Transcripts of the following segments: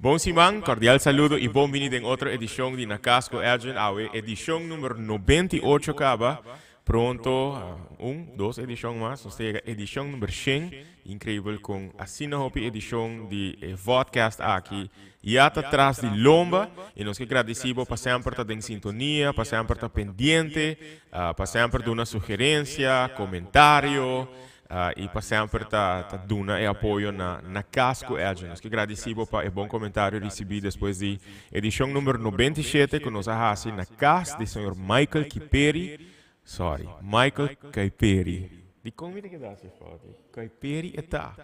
Bon siman, cordial saludo y bon bini den otro edicion di Na Cas cu Edjean. Awe edicion number 98 caba. Pronto, un, dos edicion mas, nos ta yega edicion number 100. Increibel con asina hopi edicion di e vodcast aki ya ta tras di lomba y nos ke gradici bo pa semper ta den sintonia, pa semper ta pendiente, pa semper duna sugerencia, comentario y pa semper ta duna e apoyo na Na Cas cu Edjean. Nos ke gradici bo pa e bon comentario ricibi despues di edicion number 97 cu nos a haci na cas di señor Michael Kiperi, sorry, Michael Kuiperi. Dikon mi ta keda hasi fout? Kuiperi e ta.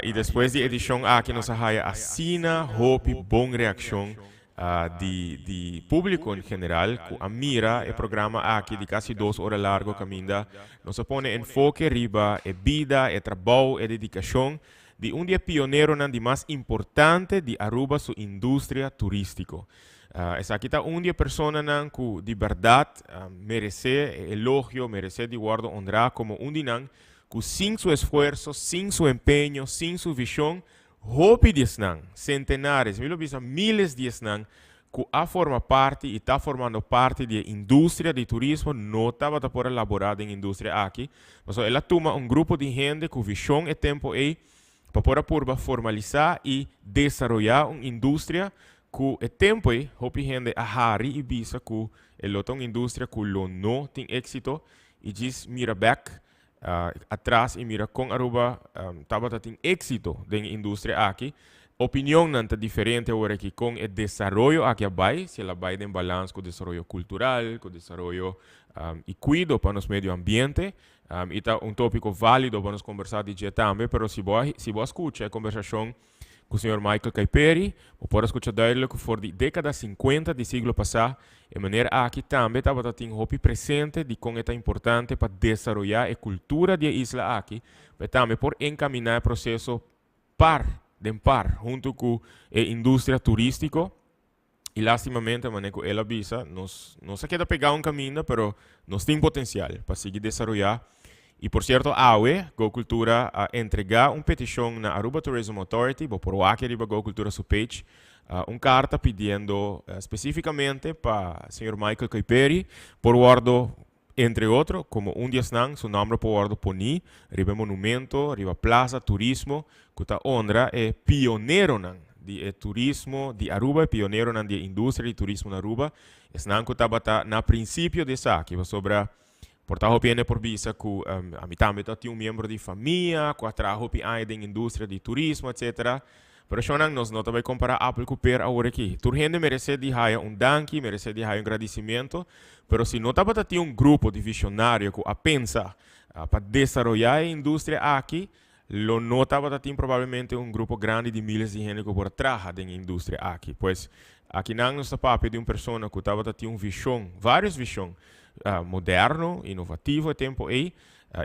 Y despues di edicion aki nos a haya asina hopi bon reaccion di publico en general cu a mira e programa aki di casi 2 ora largo, caminda nos a pone enfoke riba e bida, e trabou, e dedicacion di un di e pioneronan di mas importante di Aruba su industria turistico. Esaki ta un di e personanan cu di berdad merece e elogio, merece di wordo honra como un di nan cu sin su esfuerzo, sin su empeño, sin su vision, hopi di esnan, centenares, mi lo bisa miles di esnan cu a forma parti y ta formando parti di e industria di turismo no tabata por elabora den industria aki. Pasobra el a tuma un grupo di hende cu vision e tempo ey pa por a purba formalisa y desaroya un industria cu e tempo ey hopi hende a hari y bisa cu e lo ta un industria cu lo no tin exito. Y djis mira bek atras y mira con Aruba tabata tin exito den e industria aki. Opinionnan ta diferente awor aki con e desaroyo aki a bay, si el a bay den balans cu desaroyo cultural, cu desaroyo y cuido pa nos medio ambiente. Y ta un topico valido pa nos conversa di dje tambe, pero si bo a scucha e conversacion cu señor Michael Kuiperi, bo por a scucha duidelijk cu for di decada 50 di siglo pasa, e manera aki tambe tabata tin hopi presente di con e ta importante pa desaroya e cultura di e isla aki, pa tambe por encamina e proceso par den par hunto cu e industria turistico. Y lastimamente, manera cu el a bisa, nos a keda pega un camino, pero nos tin potencial pa sigui desaroya. Y por cierto, awe, Go Cultura a entrega un peticion na Aruba Tourism Authority, bo por wak riba Go Cultura su page, un carta pidiendo specificamente pa señor Michael Kuiperi por wordo, entre otro, como un di esnan, su nomber por wordo poni riba monumento, riba plaza turismo, cu ta honra e pioneronan di e turismo di Aruba, e pioneronan di industria di turismo na Aruba, esnan cu tabata na principio di esaki, pasobra por ta hopi hende por bisa cu ami tambe ta un miembro di famia, cu a traha hopi aña den industria di turismo, etc. Pero shonan, nos no ta bay compara appel cu per awor aki. Tur hende merece di haya un danki, merece di haya un gradicimento, pero si no tabata tin un grupo di visionario cu a pensa pa desaroya e industria aki, lo no tabata tin probablemente un grupo grandi di miles di hende cu por traha den industria aki. Pues aki nan nos ta papia di un persona cu tabata tin un vision, varios vision, moderno, innovativo e tempo ey.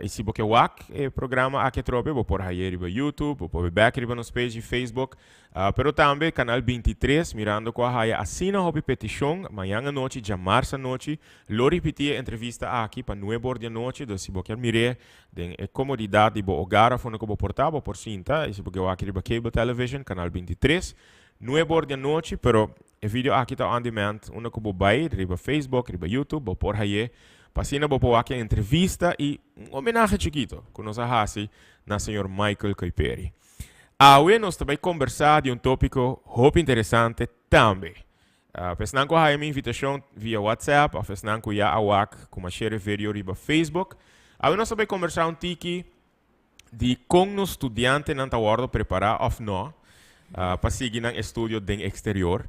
Y si bo ke wak e programa aki atrobe, bo por haye riba YouTube, bo por back riba nos page di Facebook, pero tambe Canal 23, mirando cu a haya asina hopi peticion, mañan anochi, diamars anochi, lo ripiti e entrevista aki pa 9 or di anochi, dus si bo kier mire den e comodidad di bo hogar of unda cu bo por ta, bo por sinta, y si bo ke wak riba cable television, Canal 23, 9 or di anochi, pero e video aki ta on demand, unda cu bo bay, riba Facebook, riba YouTube, bo por haye, pa asina bo por wak e entrevista y un homenahe chikito cu nos a hasi na señor Michael Kuiperi. Awe nos ta bay conversa di un topico hopi interesante tambe. Pa esnan cu a haya mi invitacion via WhatsApp of esnan cu ya a wak cu m'a share video riba Facebook. Awe nos ta bay conversa un tiki di con nos studiantenan ta wordo prepara of no pa sigui nan estudio den exterior.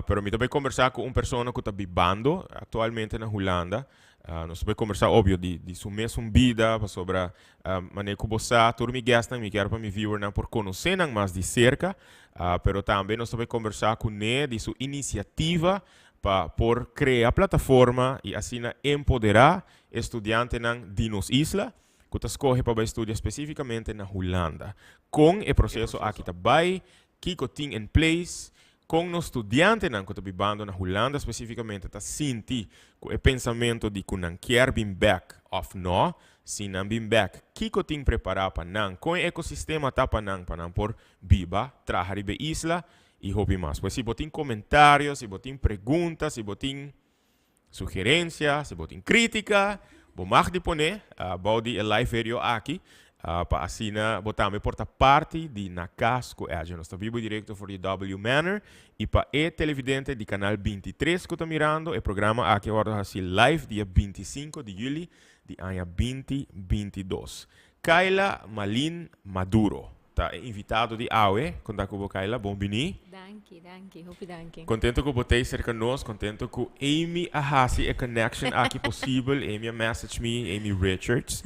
Pero mi ta bay conversa cu un persona cu ta bibando actualmente na Hulanda. Nos ta bay conversa, obvio, di su mes bida, sobre manera cu bo sa, tur mi guestnan, mi kier pa mi viewernan por conoce nan mas di cerca, pero tambe nos ta bay conversa cu ne di su iniciativa pa por crea plataforma y asina empodera studiantenan di nos isla cu ta scoge pa bay studia specificamente na Hulanda. Con e proceso aki ta bay, kico tin in place, con nos studiantenan cu ta bibando na Hulanda specificamente ta sinti cu e pensamento di cu nan kier bin back of no, si nan bin back, kico tin prepara pa nan, con e ecosistema ta pa nan por biba, traha riba isla. y hopi mas. Pues si bo tin comentario, si bo tin pregunta, si bo tin sugerencia, si bo tin critica, bo mag di pone bou di e live video aki pa asina bo tambe por ta parti di Na Cas cu Edjean. Nos ta bibo directo for di W Manor y pa e televidente di canal 23 cu ta mirando e programa aki a wordo haci live dia 25 di juli di aña 2022. Kayla Malin Maduro ta e invitado di awe. Con ta cu bo, Kayla? Bon bini. Danki, danki, hopi danki. Contento cu bo t'ey cerca nos, contento cu Amy a haci e connection aki posibel. Amy a message mi, Amy Richards,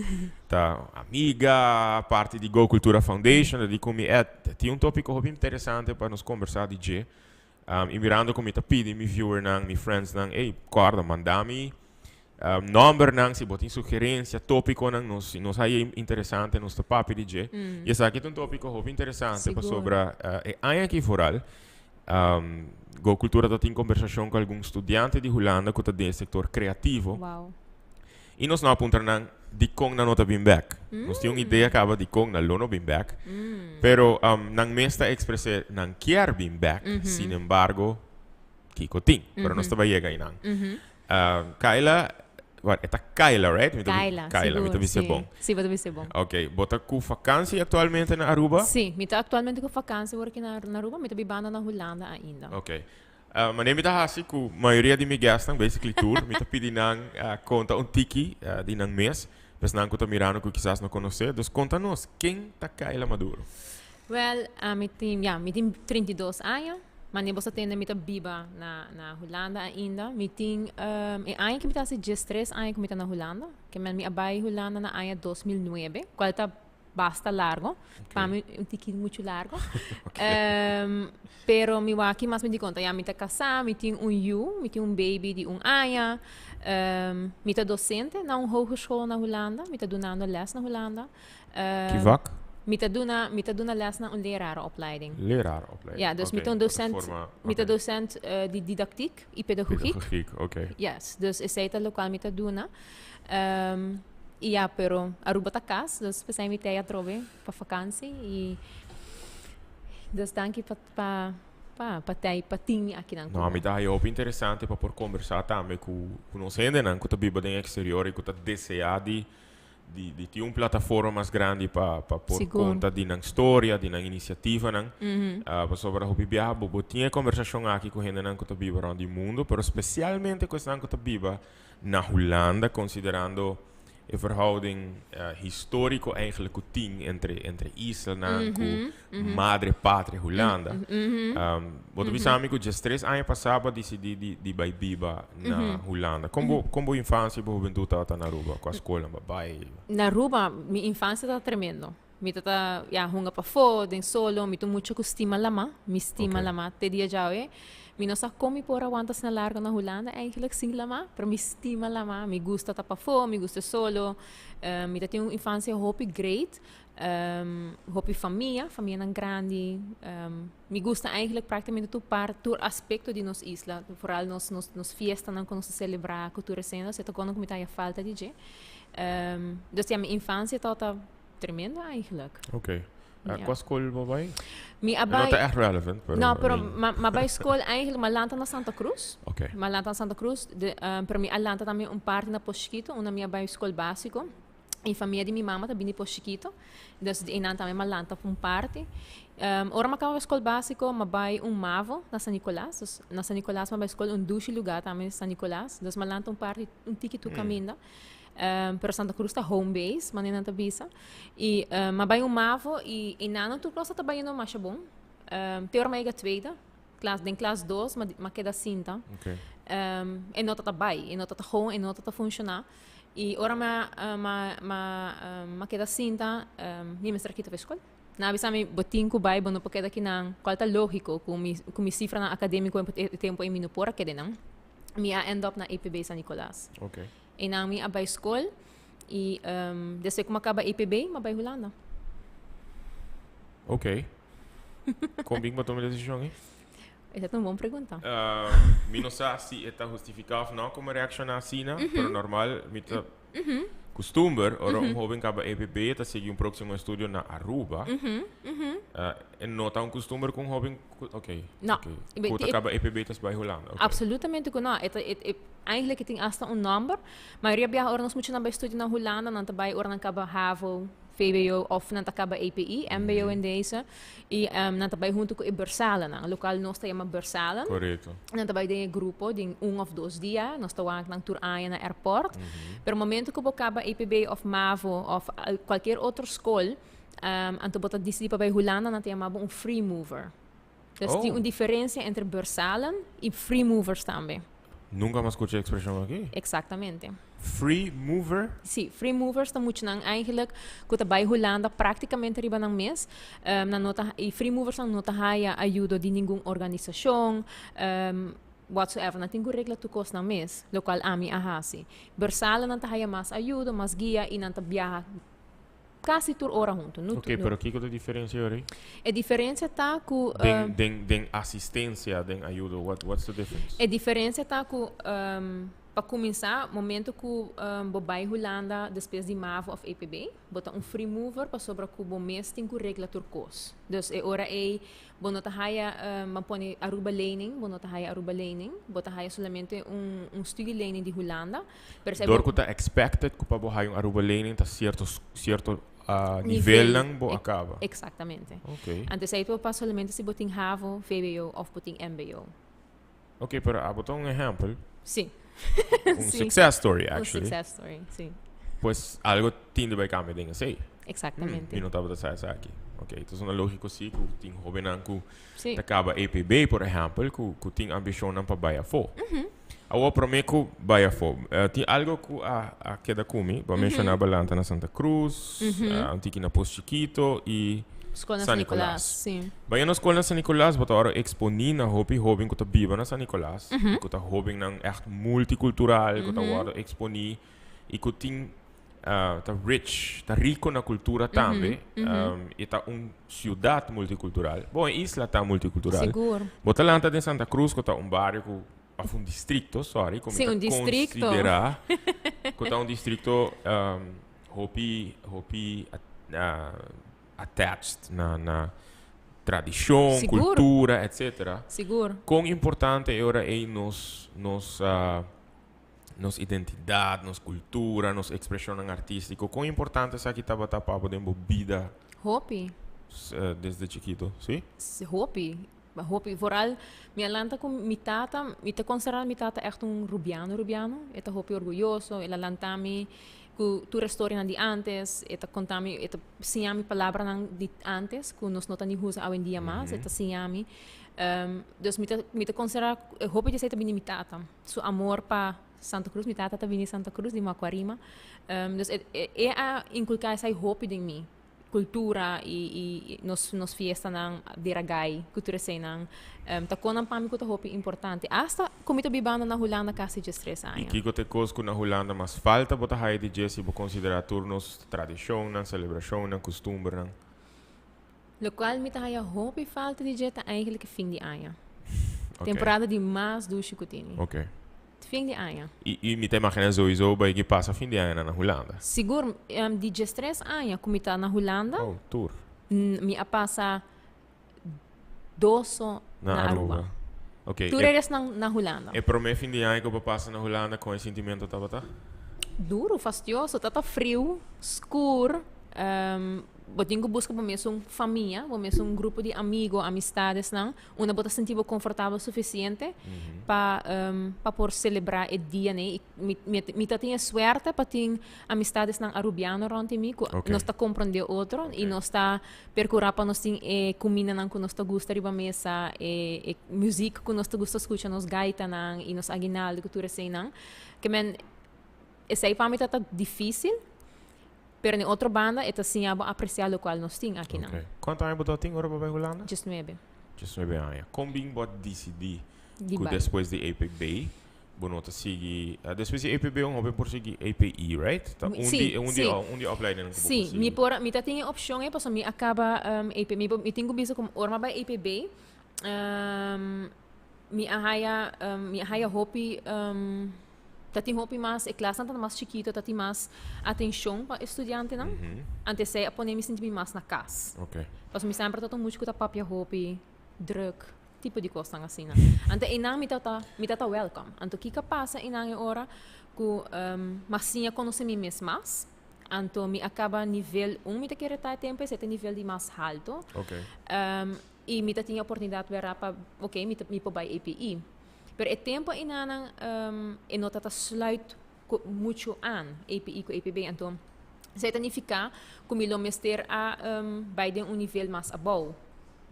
ta amiga, parti di Go Cultura Foundation, a di cu mi, Ed, tin un topico hopi interesante pa nos conversa di dje. Y mirando cu mi ta pidi mi viewernan, mi friendsnan, ey, corda, manda mi nombernan, si bo tin sugerencia, topiconan, nos, si nos haya interesante, nos ta papia di dje. Y esaki ta un topico hopi interesante, pasobra e aña aki vooral, Go Cultura ta tin conversacion cu algun studiante di Hulanda cu ta den e sector creativo. Y nos no a puntra nan dicon nan no ta bin bek. Nos tin un idea caba dicon nan lo no bin bek. Pero nan mes ta exprese nan kier bin bek, sin embargo, kico tin. Pero nos ta bay yega eynan. Kayla, bueno, e ta Kayla, right? Mi ta bi- Kayla, Kayla, mi ta sigur, bisa si. bon. Si, bo ta bisa bon. Ok, bo ta cu vakantie actualmente na Aruba? Si, mi ta actualmente cu vakantie awor aki na na Aruba, mi ta bibando na Hulanda ainda. Ok. Manera mi ta haci cu mayoria di mi guestnan, basically tur, mi ta pidi nan conta un tiki di nan mes, pa esnan cu ta mirando cu kisas no conoce. Dus conta nos, ken ta Kayla Maduro? Wel, ami tin, ya, mi tin 32 aña. Manera bo sa tende mi ta biba na na Hulanda ainda. Mi tin e aña ku mi ta hasi 13 aña ku mi ta na Hulanda. Ke men mi a bai Hulanda na aña 2009, kual ta basta largo. Pa mi un tiki muchu largo. Pero mi wak aki mas mi di konta, ya mi ta kasá, mi tin un yu, mi tin un baby di un aña. Mi ta dosente na un hogeschool na Hulanda, mi ta dunando les na Hulanda. Ki vak? Mi ta duna, mi ta duna les na un leraaropleiding. Leraaropleiding. Ja, dus mi ta un docent, mi ta docent di didactiek y pedagogiek. Pedagogiek, oké. Yes, dus esei ta locual mi ta duna. Y ja, pero Aruba ta cas, dus p'esei mi t'ei atrobe pa vakantie y dus danki pa pa pa pa t'ei pa tin mi akinan No, mi ta haya hopi interesante pa por combersa tambe cu cu nos hendenan cu ta biba den exterior y cu ta desea di di di tin un plataforma mas grandi pa pa por konta di nan storia, di nan inisiativanan. Pasobra hopi biaha bo bo tin e kombersashon aki ku hendenan ku ta biba rònt di mundu, pero spesialmente ku esnan ku ta biba na Hulanda, konsiderando e verhouding históriko eigenlijk ku tin entre entre islanan ku madre patria Hulanda. Bo ta bisa mi ku diestres aña pasá bo a disidí di di bai biba na Hulanda. Kon bo kon bo infansia i bo hubentut tabata na Aruba? Kua skolnan bo a bai? Na Aruba mi infansia tabata tremendo. Mi tabata ya hunga pafó den solo, mi ta un mucha ku stima lamá, mi stima lamá te dia djawe. Mi no sa kon mi por a wanta asina largo na Hulanda eigenlijk sin lamá, pero mi stima lamá, mi gusta ta pafó, mi gusta e solo. Mi ta tin un infansia hopi great. Hopi famia, famianan grandi. Mi gusta eigenlijk prácticamente tur par, tur aspecto di nos isla. Vooral nos, nos, nos fiestanan ku nos ta selebrá, ku tur esei. Nos e ta kono ku mi ta haya falta di dje. Dus ya, mi infancia tabata tremendo eigenlijk. Ok. Kua skol bo bai? Mi a bai. No ta echt relevant, pero. No, pero ma, ma bai skol eigenlijk, m'a lanta na Santa Cruz. Ok. M'a lanta na Santa Cruz, de, pero mi a lanta tambe un parti na Pos Chiquito, unda mi a bai skol básiko. E famia di mi mama ta bini por chikito, dus di einan tambe m'a lanta un parti. Ora m'a kaba skol básiko m'a bai un mavo na San Nicolas, dus na San Nicolas m'a bai skol, un dushi lugá tambe San Nicolas, dus m'a lanta un parti un tiki tur kaminda. Pero Santa Cruz ta home base, manera nan ta bisa. I m'a bai un mavo i einan tur kos ta bayendo masha bon. Te ora m'a yega tweede klas, den klas dos m'a keda sinta. E no ta ta bai, e no ta ta gewoon, e no ta ta funshoná. I ora mi a mi a mi a keda sinta, mi mester a kita pa e skol. Nan a bisa mi, bo tin ku bai, bo no por keda akinan. Kual ta lógiko ku mi ku mi sifranan akadémiko e tempu ei mi no por a keda einan. Mi a end up na EPB San Nicolas. Einan mi a bai skol i despues ku mi a kaba EPB mi a bai Hulanda. Oké. Kon bin bo tuma e desishon ei? Esey ta un bon pregunta. Mi no sa si e ta hustifica of no como reacciona asina, pero normal mi ta custumber ora un hoben caba EPB ta sigui un proximo estudio na Aruba. E no ta un custumber cu un hoben cu, ok, No. ok, cu ta caba EPB ta bay Hulanda, ok. Absolutamente cu no. E ta, e, e, eigenlijk e tin hasta un nomber. Mayoria biaha ora nos muchanan bay studia na Hulanda, nan ta bay ora nan caba havo, VWO of nan ta caba EPI, MBO en deze. Y nan ta bay hunto cu e bursalennan, locual nos ta yama bursalen. Nan ta bay den e grupo den un of dos dia, nos ta wak nan tur aña na airport. Pero momento cu bo caba EPB of mavo of cualkier otro scol, anto bo ta dicidi pa bay Hulanda, nan ta yama bo un free mover. Dus tin un diferencia entre bursalen y free movers tambe. Nunca m'a scucha e expresion aki. Exactamente. Free mover? Sí, free movers ta muchanan eigenlijk cu ta bay Hulanda practicamente riba nan mes. Nan no ta, y free movers nan no ta haya ayudo di ningun organisacion, whatsoever. Nan tin cu regla tur cos nan mes, locual ami a haci. Bursalen nan ta haya mas ayudo, mas guia y nan ta biaha Casi tur ora hunto. No Ok, pero kiko ta e diferencia ahora ahí? E diferencia ta cu... Den, den, den asistencia, den ayudo, what, what's the difference? E diferencia ta cu, pa cuminsa, momento cu bo bay Hulanda despues di mavo of EPB, bo ta un free mover pasobra cu bo mes tin cu regla tur cos. Dus e ora ey Bo no ta haya, ban pone Aruba lening, bo no ta haya Aruba lening, bo ta haya solamente un, un studielening di Hulanda. Pero si Door ku ta expected ku pa bo haya un Aruba lening ta cierto, cierto nivelnan bo a kaba. Exactamente. Ok. Anto esei por pas solamente si bo tin havo, vwo of bo tin mbo. Ok, pero abo ta un ehempel. Sí. Un success story, actually. Un success story, sí. Pues algo tin di bai cambia den esey. Exactamente. Mi no tabata sa esaki. Ok, entonces una logico sí cu tin hobennan cu ta caba EPB, por ehempel, cu cu tin ambicionnan pa bai afo. Awor prome cu bai afo, tin algo cu a a keda cu mi, bo a menciona Balanta na Santa Cruz, un tiki na Pos Chiquito y Skol na San Nicolas. Sí. Bai na skol na San Nicolas, bo ta ora exponí na hopi hoben ku ta biba na San Nicolas, i ku ta hobennan ègt multikultural, ku ta wòrdu exponí i ku tin ta rich, ta riko na kultura tambe. E ta un siudat multikultural. Bon, e isla ta multikultural. Sigur. Bo ta lanta den Santa Cruz ku ta un bario ku, òf un distrikto, sorry, ku mi Sí, ta un distrikto. konsiderá ku ta un distrikto hopi, hopi attached na na tradicion, Sigur. cultura, etcetera. Sigur. Con importante e ora ey nos nos nos identidad, nos cultura, nos expresionnan artistico, con importante esaki tabata pa bo den bo bida? Hopi. Desde chikito, si? Hopi. Hopi. Vooral mi a lanta cu mi tata, mi ta considera mi tata echt un Rubiano Rubiano. E ta hopi orguyoso, el a lanta mi cu tur e storianan di antes, e ta conta mi, e ta siña mi palabranan di antes cu nos no ta ni usa awendia mas, e ta siña mi. Dus mi ta, mi ta considera hopi di esey ta bini mi tata, su amor pa Santa Cruz, mi tata ta bini Santa Cruz di Macuarima. Dus e, e a inculca esey hopi den mi. Cultura y y nos nos fiestanan di ragai cu tur eseynan ta conan pa mi cu ta hopi importante hasta cu mi ta bibando na Hulanda casi diestres Y aña. kico ta e cos cu na Hulanda mas falta bo ta haya di dje si bo considera tur nos tradicionnan, celebracionnan, custumbernan? Locual mi ta haya hopi falta di dje ta eigenlijk e fin di aña. Temporada di mas dushi cu tini. Fin di aña. I, i mi ta imagina sowieso bay ki pasa fin di aña na Hulanda. Sigur, di diestres aña ku mi ta na Hulanda. Oh, tur. Mi a pasa dos so na, na Aruba. Aruba. Ok. Tur e resnan na Hulanda. E prome fin di aña ku bo pasa na Hulanda, kon e sintimento tabata? Duro, fastioso. Tata friu, skur. Bo tin ku buska bo mesun famia, bo mesun grupo di amigo, amistadesnan. Unda bo ta sinti bo confortabel suficiente pa pa por celebra e dia ne. Mi mi mi ta tin e suerte pa tin amistadesnan Arubiano rond di mi cu nos ta comprende otro y nos ta percura pa nos tin e cumindanan cu nos ta gusta riba mesa, e e muziek cu nos ta gusta scucha, nos gaitanan y nos aguinaldo cu tur eseynan. Ke men esey pa mi ta ta dificil. Pero na e otro banda e ta siña bo aprecia locual nos tin akinan. Ok. Cuanto aña bo ta tin ora bo bai Hulanda? Diesnuebe. Diesnuebe aña. Con bin bo a dicidi Di cu bai. despues di EPB bo no ta sigui, despues di EPB un hoben por sigui EPI, right? Ta un Sí, di, un di, sí. un di opleidingnan cu bo por Sí, sigui. mi por, mi ta tin e opcion ei pasobra mi a caba EPB. Mi, mi tin cu bisa cu ora mi a bai EPB, Mi a haya, mi a haya hopi, ta tin hopi mas, e klasnan ta mas chikito, ta tin mas atencion pa e studiantenan. Anto esei a pone mi sinti mi mas na cas. Pasobra mi semper ta un mucha cu ta papia hopi, druk, tipo di cosnan asina. Anto einan mi ta mi ta ta welcome. Anto kiko a pasa einan e ora cu mi a siña conoce mi mes mas. Anto mi a caba nivel un mi ta kere ta e tempo esei ta nivel di mas halto. Y mi ta tin e oportunidad wera pa, ok, mi ta, mi por bay APE. Pero e tempo einanan e no ta ta sluit cu mucho aan, APE cu APB. Anto, esey ta nifica cu mi lo mester a bay den un nivel mas abou.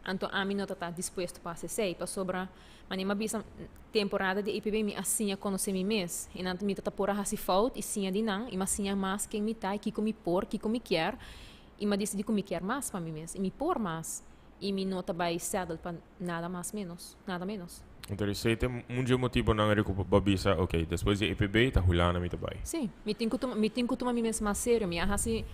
Anto ami no ta ta dispuesto pa haci esey, pasobra manera mi a bisa temporada di APB mi a siña conoce mi mes. Y nan mi ta ta por a haci fout y siña di nan y mi a siña mas ken mi ta y kico mi por, kico mi kier. Y mi a dicidi cu mi kier mas pa mi mes y mi por mas y mi no ta bay settle pa nada mas menos, nada menos. Entonces esey ta un dje motibonan rico pa bo bisa ok despues di EPB ta Hulanda mi ta bay. Sí, mi tin cu tuma, mi tin cu tuma mi mes mas serio. Mi a haci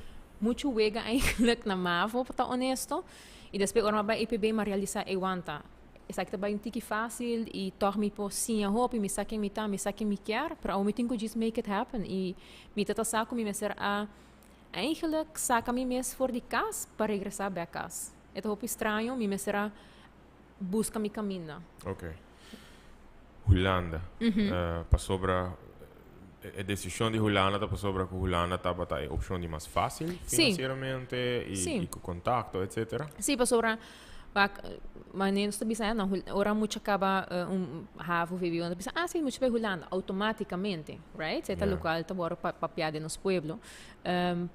mucho wega eigenlijk na mavo pa ta honesto y despues ora mi a bay EPB mi a realisa ey wanta esaki ta bay un tiki facil y tog mi por siña hopi, mi sa ken mi ta, mi sa ken mi kier, pero awo mi tin cu just make it happen y mi ta ta sa cu mi mester a Eigenlijk saca mi mes for di cas pa regresa bek cas. E ta hopi straño, mi mester a busca mi caminda. Ok. Hulanda. Pasobra e decision di Hulanda ta pasobra cu Hulanda tabata e opcion di mas facil financieramente y cu contacto etcetera? Si, pasobra Wak, manera nos ta bisa na ora mucha caba un havo vbo nan ta bisa, ah si, mucha bai Hulanda, automaticamente, right? Esei ta locual ta worde papia den nos pueblo.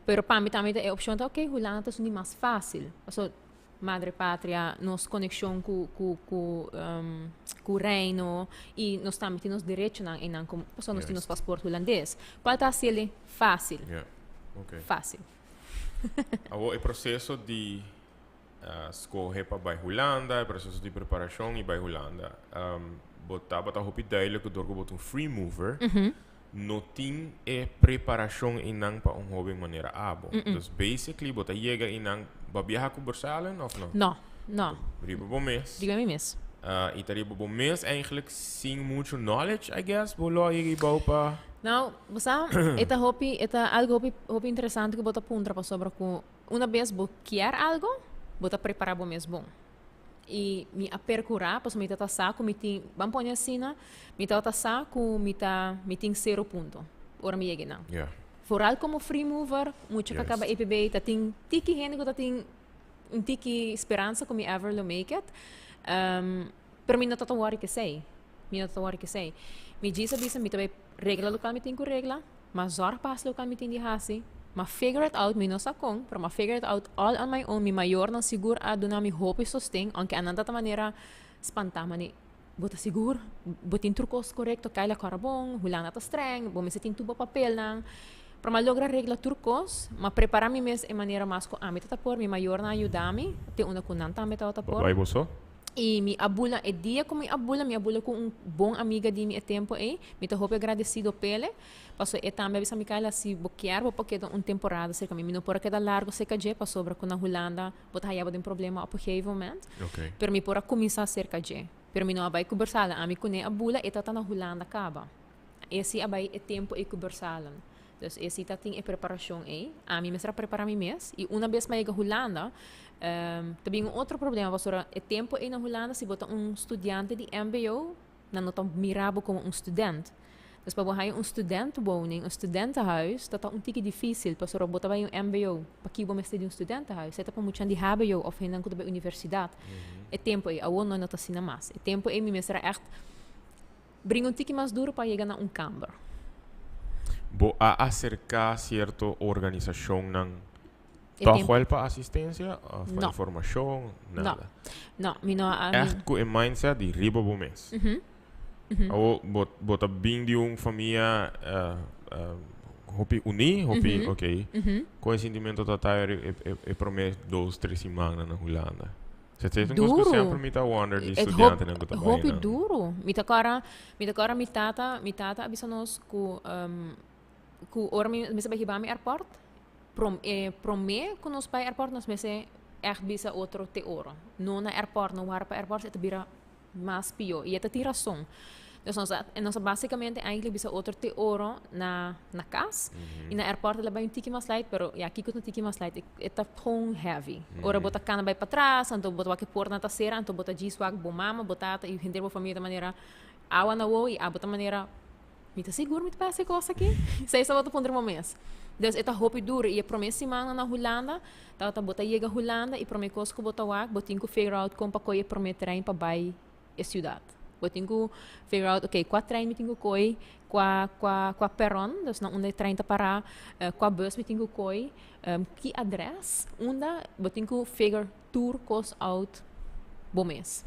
Pero pa mi tambe ta e opcion ta, ok, Hulanda ta esun di mas facil. Pasobra madre patria, nos conexion cu cu cu cu Reino y nos tambe tin nos derechonan eynan como, pasobra nos tin nos paspoort Hulandes. Cual ta haciel facil. Facil. Awor e proceso di Skohe pa bai Hulanda, e proseso di preparashon i bai Hulanda. Bo tabata hopi duidelijk ku dor ku bo ta un free mover, no tin e preparashon einan pa un hoben manera abo. Dus basically bo ta yega einan, bo a biaha ku Bursalen òf no? No, no. Riba bo mes. Riba mi mes. I ta riba bo mes eigenlijk sin mucho knowledge, I guess, bo lo a yega ei bou pa. Nou, bo sa, e ta hopi, e ta algo hopi, hopi interesante ku bo ta puntra pasobra ku Una bes bo kier algo, bo ta prepara bo mes bon. I mi a percura, pasobra mi tabata sa cu mi tin, ban pone asina, mi tabata sa cu mi ta, mi tin cero punto ora mi yega einan. Vooral como free mover, mucha cu a caba EPB ta tin tiki hende cu ta tin un tiki speransa cu mi ever lo make it. Pero mi no tabata worry cu esey, mi no tabata worry cu esey. Mi djis a bisa mi ta bay regla locual mi tin cu regla. M'a zorg pa hasi loke mi tin di hasi. M'a figure it out, mi no sa kon, pero m'a figure it out all on my own. Mi mayornan sigur a duna mi hopi sosten, aunke anan ta ta manera spantá, mane, Bo ta sigur? Bo tin tur kos korekto? Kayla kòrda bon, Hulanda ta streng, bo mester tin tur bo papelnan. Pero m'a logra regla tur kos, m'a prepará mi mes e manera mas ku ami ta ta por, mi mayornan a yuda mi, te unda ku nan tambe tabata por. Bo bai bo so? I mi a bula, e dia ku mi a bula, mi a bula ku un bon amiga di mi e tempu ei. Mi ta hopi agradesido p'ele, pasobra e tambe a bisa mi, Kayla, si bo kier bo por keda un temporada serka mi. Mi no por a keda largu serka dje, pasobra ku na Hulanda bo ta haya bo den problema op un gegeven moment. Pero mi por a kuminsá serka dje. Pero mi no a bai ku Bersalen. Ami kuné a bula, e tabata na Hulanda kaba. E si a bai e tempu ei ku Bersalen. Dus e si ta tin e preparashon ei. Ami mester a prepará mi mes. I una bes mi a yega Hulanda, ta bin un otro problema pasobra e tempu ei na Hulanda si bo ta un studiante di mbo, nan no ta mira bo komo un student. Dus pa bo haña un studentwoning, un studentenhuis, ta ta un tiki difísil pasobra bo ta bai un mbo, pakiko bo mester di un studentenhuis? E ta pa muchanan di hbo òf hendenan ku ta bai universidat. E tempu ei, awor no no ta asina mas. E tempu ei mi mester a ègt Bringa un tiki mas duro pa yega na un kamber. Bo a aserká sierto organisashonnan tòg wèl pa asistensia òf pa informashon? Nada. No, mi no a. Ègt ku e mindset di riba bo mes. Awor bo bo ta bin di un famia hopi uní, hopi ok. Kon e sintimentu ta ta e promé dos, tres simannan na Hulanda? Duru. E hopi duru. Mi ta kòrda, mi ta kòrda mi tata, mi tata a bisa nos ku ku ora mi mester bai hiba mi airport, prom e promé ku nos bai airport nos mester ègt bisa otro te oro. No na airport, no wara pa airport, e ta bira. Mas pió. I e ta tin rason. Dus nos a, nos a básicamente eigenlijk bisa otro te oro na, na kas. I na airport el a bai un tiki mas light, pero ya, kiko ta un tiki mas light? E, e ta gewoon heavy. Ora bo ta kana bai patras, anto bo ta wak e portnan ta sera, anto bo ta djis wak bo mama, bo tata i henter bo famia ta manera awa na wowo i abo ta manera Mi ta sigur mi ta pasa e kos aki? Esei tabata puntra bo mes. Dus e ta hopi duru i e prome simannan na Hulanda tabata bo ta yega Hulanda i prome kos ku bo ta wak bo tin ku figure out kon pa koi e prome trein pa bai e siudat. Bo tin ku figure out okay kua trein mi tin ku koi, kua kua kua peron, dus na unda e trein ta pará, kua bus mi tin ku koi, ki adres, unda bo tin ku figure tur kos out bo mes.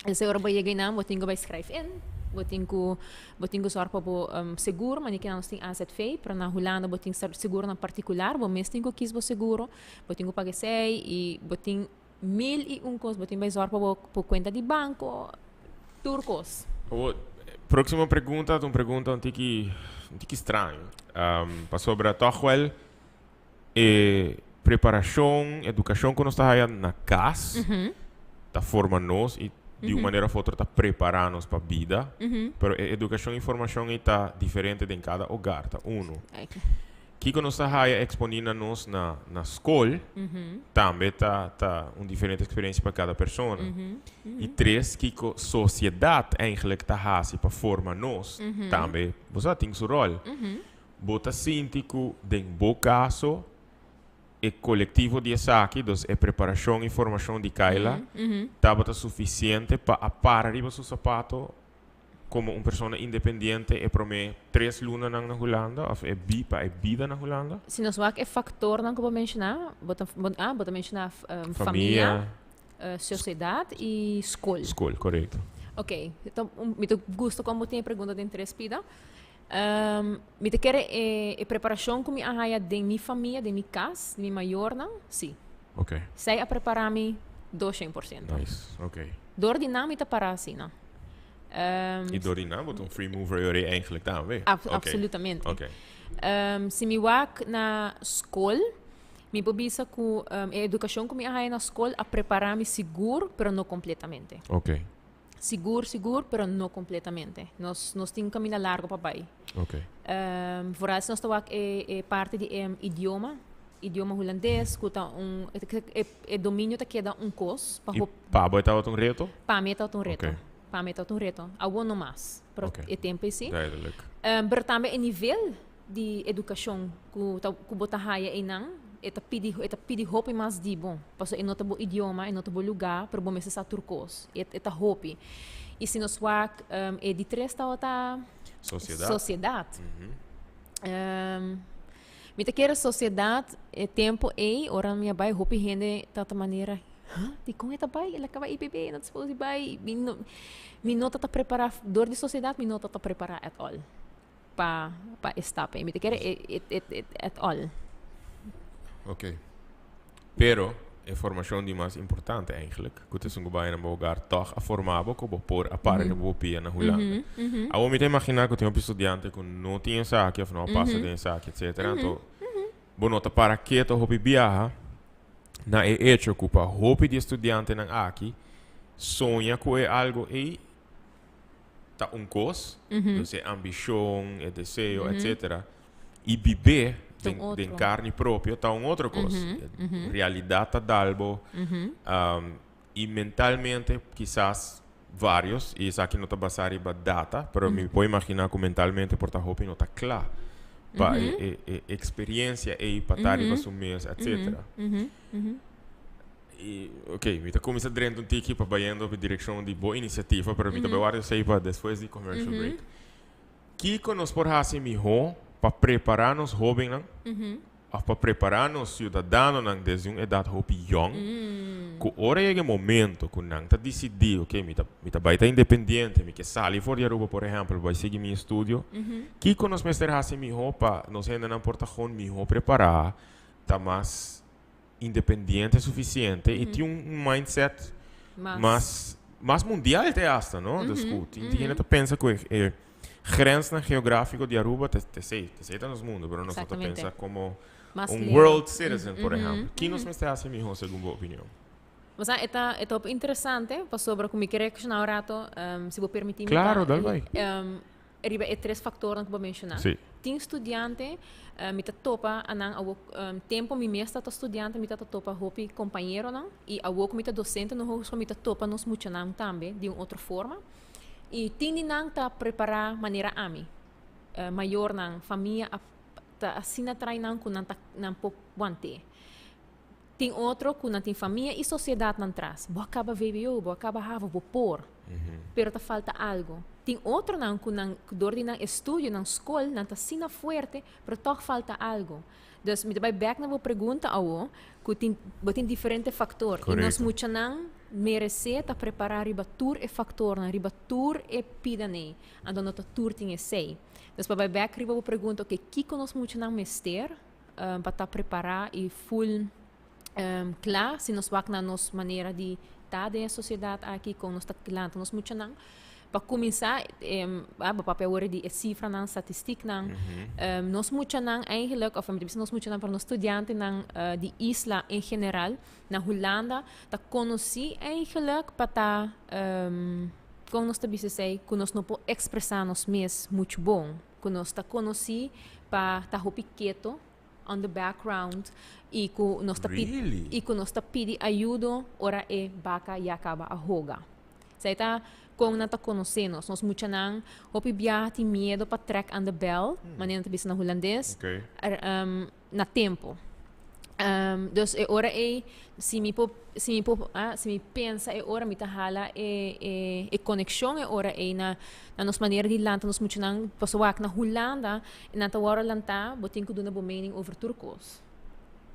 Esei ora bo yega einan bo tin ku bai skrijf in, bo tin ku bo tin ku sòrg pa bo seguro, manera kinan nos tin AZV, pero na Hulanda bo tin seguronan partikular, bo mes tin ku kis bo seguro, bo tin ku paga esei i bo tin mil i un kos, bo tin bai sòrg pa bo bo kuenta di banko, tur kos. Awor, próksimo pregunta ta un pregunta un tiki un tiki straño, pasobra tòg wèl E preparashon, edukashon ku nos ta haya na kas ta forma nos i di un manera of otro ta prepará nos pa bida. Pero e edukashon i formashon ei ta diferente den kada hogar, ta unu. Kiko nos ta haya eksponí na nos na na skol tambe ta ta un diferente eksperensia pa kada persona. I tres, kiko sosiedat eigentlik ta hasi pa forma nos tambe, bo sa, tin su ròl. Bo ta sinti ku den bo kaso e kolektivo di esaki, dus e preparashon i formashon di Kayla, tabata sufisiente pa a para riba su sapato komo un persona independiente e promé tres lunanan na Hulanda òf e bi pa e bida na Hulanda? Si nos wak e faktornan ku bo menshoná, bo ta ah bo ta menshoná famia, sosiedat i skol. Skol, korekto. Oké, mi ta gusta kon bo tin e pregunta den tres pida. Mi ta kere e e preparashon ku mi a haya den mi famia, den mi kas, di mi mayornan, sí. Ok. Esei a prepará mi 200%. Nice, ok. Dor di nan mi ta pará asina. I dor di nan bo ta un free mover yori eigenlijk tambe. Absolutamente. Ok. Si mi wak na skol, mi por bisa ku e edukashon ku mi a haya na skol a prepará mi sigur, pero no kompletamente. Ok. Sigur, sigur, pero no completamente. Nos, nos tin un caminda largo pa bai. Ok. Vooral si nos ta wak e, e parti di e idioma, idioma hulandes, ku ta un, e, e dominio ta keda un kos. Pa I hop, pa bo e tabata un reto? Pa mi e tabata un reto. Ok. Pa mi e tabata un reto. Awor no mas, pero Ok. e tempo ei si. Duidelijk. Pero tambe e nivel di edukashon ku ta ku bo ta haya einan e ta pidi e ta pidi hopi mas di bo pasobra e no ta bo idioma e no ta bo lugá pero bo mester sa tur kos e e ta hopi i si nos wak e di tres tabata Sosiedat. Sosiedat mi ta kere sosiedat e tempu ei ora mi a bai hopi hende tabata manera huh dikon e ta bai el a kaba EPB e no ta supos di bai mi no mi no tabata prepará dor di sosiedat mi no tabata prepará at all. Pa pa e stap ei. Mi ta kere e e e e at all. Ok. Pero e formacion di mas importante eigenlijk, cu ta esun cu bai na bo hogar toch a forma bo cu bo por a para riba bo pia na Hulanda. Awor mi ta imagina cu tin hopi studiante cu no tin esaki of no a pasa den esaki etcetera. Anto bo no ta para keto hopi biaha na e hecho cu pa hopi di e studiantenan aki soña cu e algo ei ta un kos, dus e ambishon, e deseo, etcetera, i bib'é Ta un den, den otro. karni propio ta un otro kos. Realidat ta dal bo, i mentalmente kisas varios, i esaki no ta basá riba data, pero mi por imaginá ku mentalmente por ta hopi no ta kla pa e, e, e eksperiensia ei pa ta riba su mes, etcetera. I, ok, mi ta cuminsa drenta un tiki pa bayendo op e direccion di bo iniciativa, pero mi ta bay warda esey pa despues di commercial break. Kico nos por haci miho pa prepara nos hobennan of pa prepara nos ciudadanonan desde un edad hopi yong, cu ora yega e momento cu nan ta dicidi, ok, mi ta, mi ta bay ta independiente, mi ke sali for di Aruba, por ehempel, bay sigui mi estudio, kico nos mester haci miho pa nos hendenan por ta gewoon miho prepara, ta mas independiente suficiente y tin un mindset mas mas mundial te hasta, no? Dus cu tin hende ta pensa cu e grensnan geografico di Aruba te te esey, te esey ta nos mundo, pero nos no ta pensa como un world citizen, por ehempel. Ki nos mester haci miho segun bo opinion? Mas e ta interesante, pasobra cu mi kier reacciona un rato, si bo permiti mi. Claro, dal bay. Riba e tres factornan cu bo a menciona. Tin studiante, mi ta topa anan awo tempo mi mes ta studiante, mi ta topa hopi compañeronan y awo cu mi ta docente na hogeschool, mi ta topa nos muchanan tambe di un otro forma. Y tin di nan ta prepara manera ami. Mayornan, famia ta asina train nan cu nan ta nan por wante. Tin otro cu nan tin famia y sociedad nan tras. Bo a caba VWO, bo a caba HAVO, bo por. Pero ta falta algo. Tin otronan cu nan, door di nan estudio, nan school, nan ta asina fuerte, pero toch falta algo. Dus mi ta bay back na bo pregunta awo, cu tin, bo tin diferente factor. Y nos muchanan merece ta prepara riba tur e factornan, riba tur e pidanan. Anto no ta tur tin esey. Dus pa bay back riba bo pregunta, oké, kiko nos muchanan mester pa ta prepara y full cla si nos wak na nos manera di ta den e sociedad aki, con nos ta lanta nos muchanan. Pa cuminsa, bo papia awor di e cifranan, statistieknan, nos muchanan eigenlijk, of mi ta bisa nos muchanan, pero nos studiantenan di isla en general, na Hulanda, ta conoci eigenlijk pa ta, con nos ta bisa esey, cu nos no por expresa nos mes mucho bon, cu nos ta conoci pa ta hopi keto on the background y cu nos ta pidi, Really? y cu nos ta pidi ayudo ora e baca ya caba a hoga. Esey ta con nan ta conoce nos. Nos muchanan hopi biaha tin miedo pa trek aan de bel, manera nan ta bisa na Hulandes, na tempo. Dus e ora ey, si mi pensa e ora mi ta hala e conexion e ora ey na nos manera di lanta nos muchanan, pasobra wak na Hulanda nan ta wòrdu lantá, bo tin ku duna bo mening over tur kos.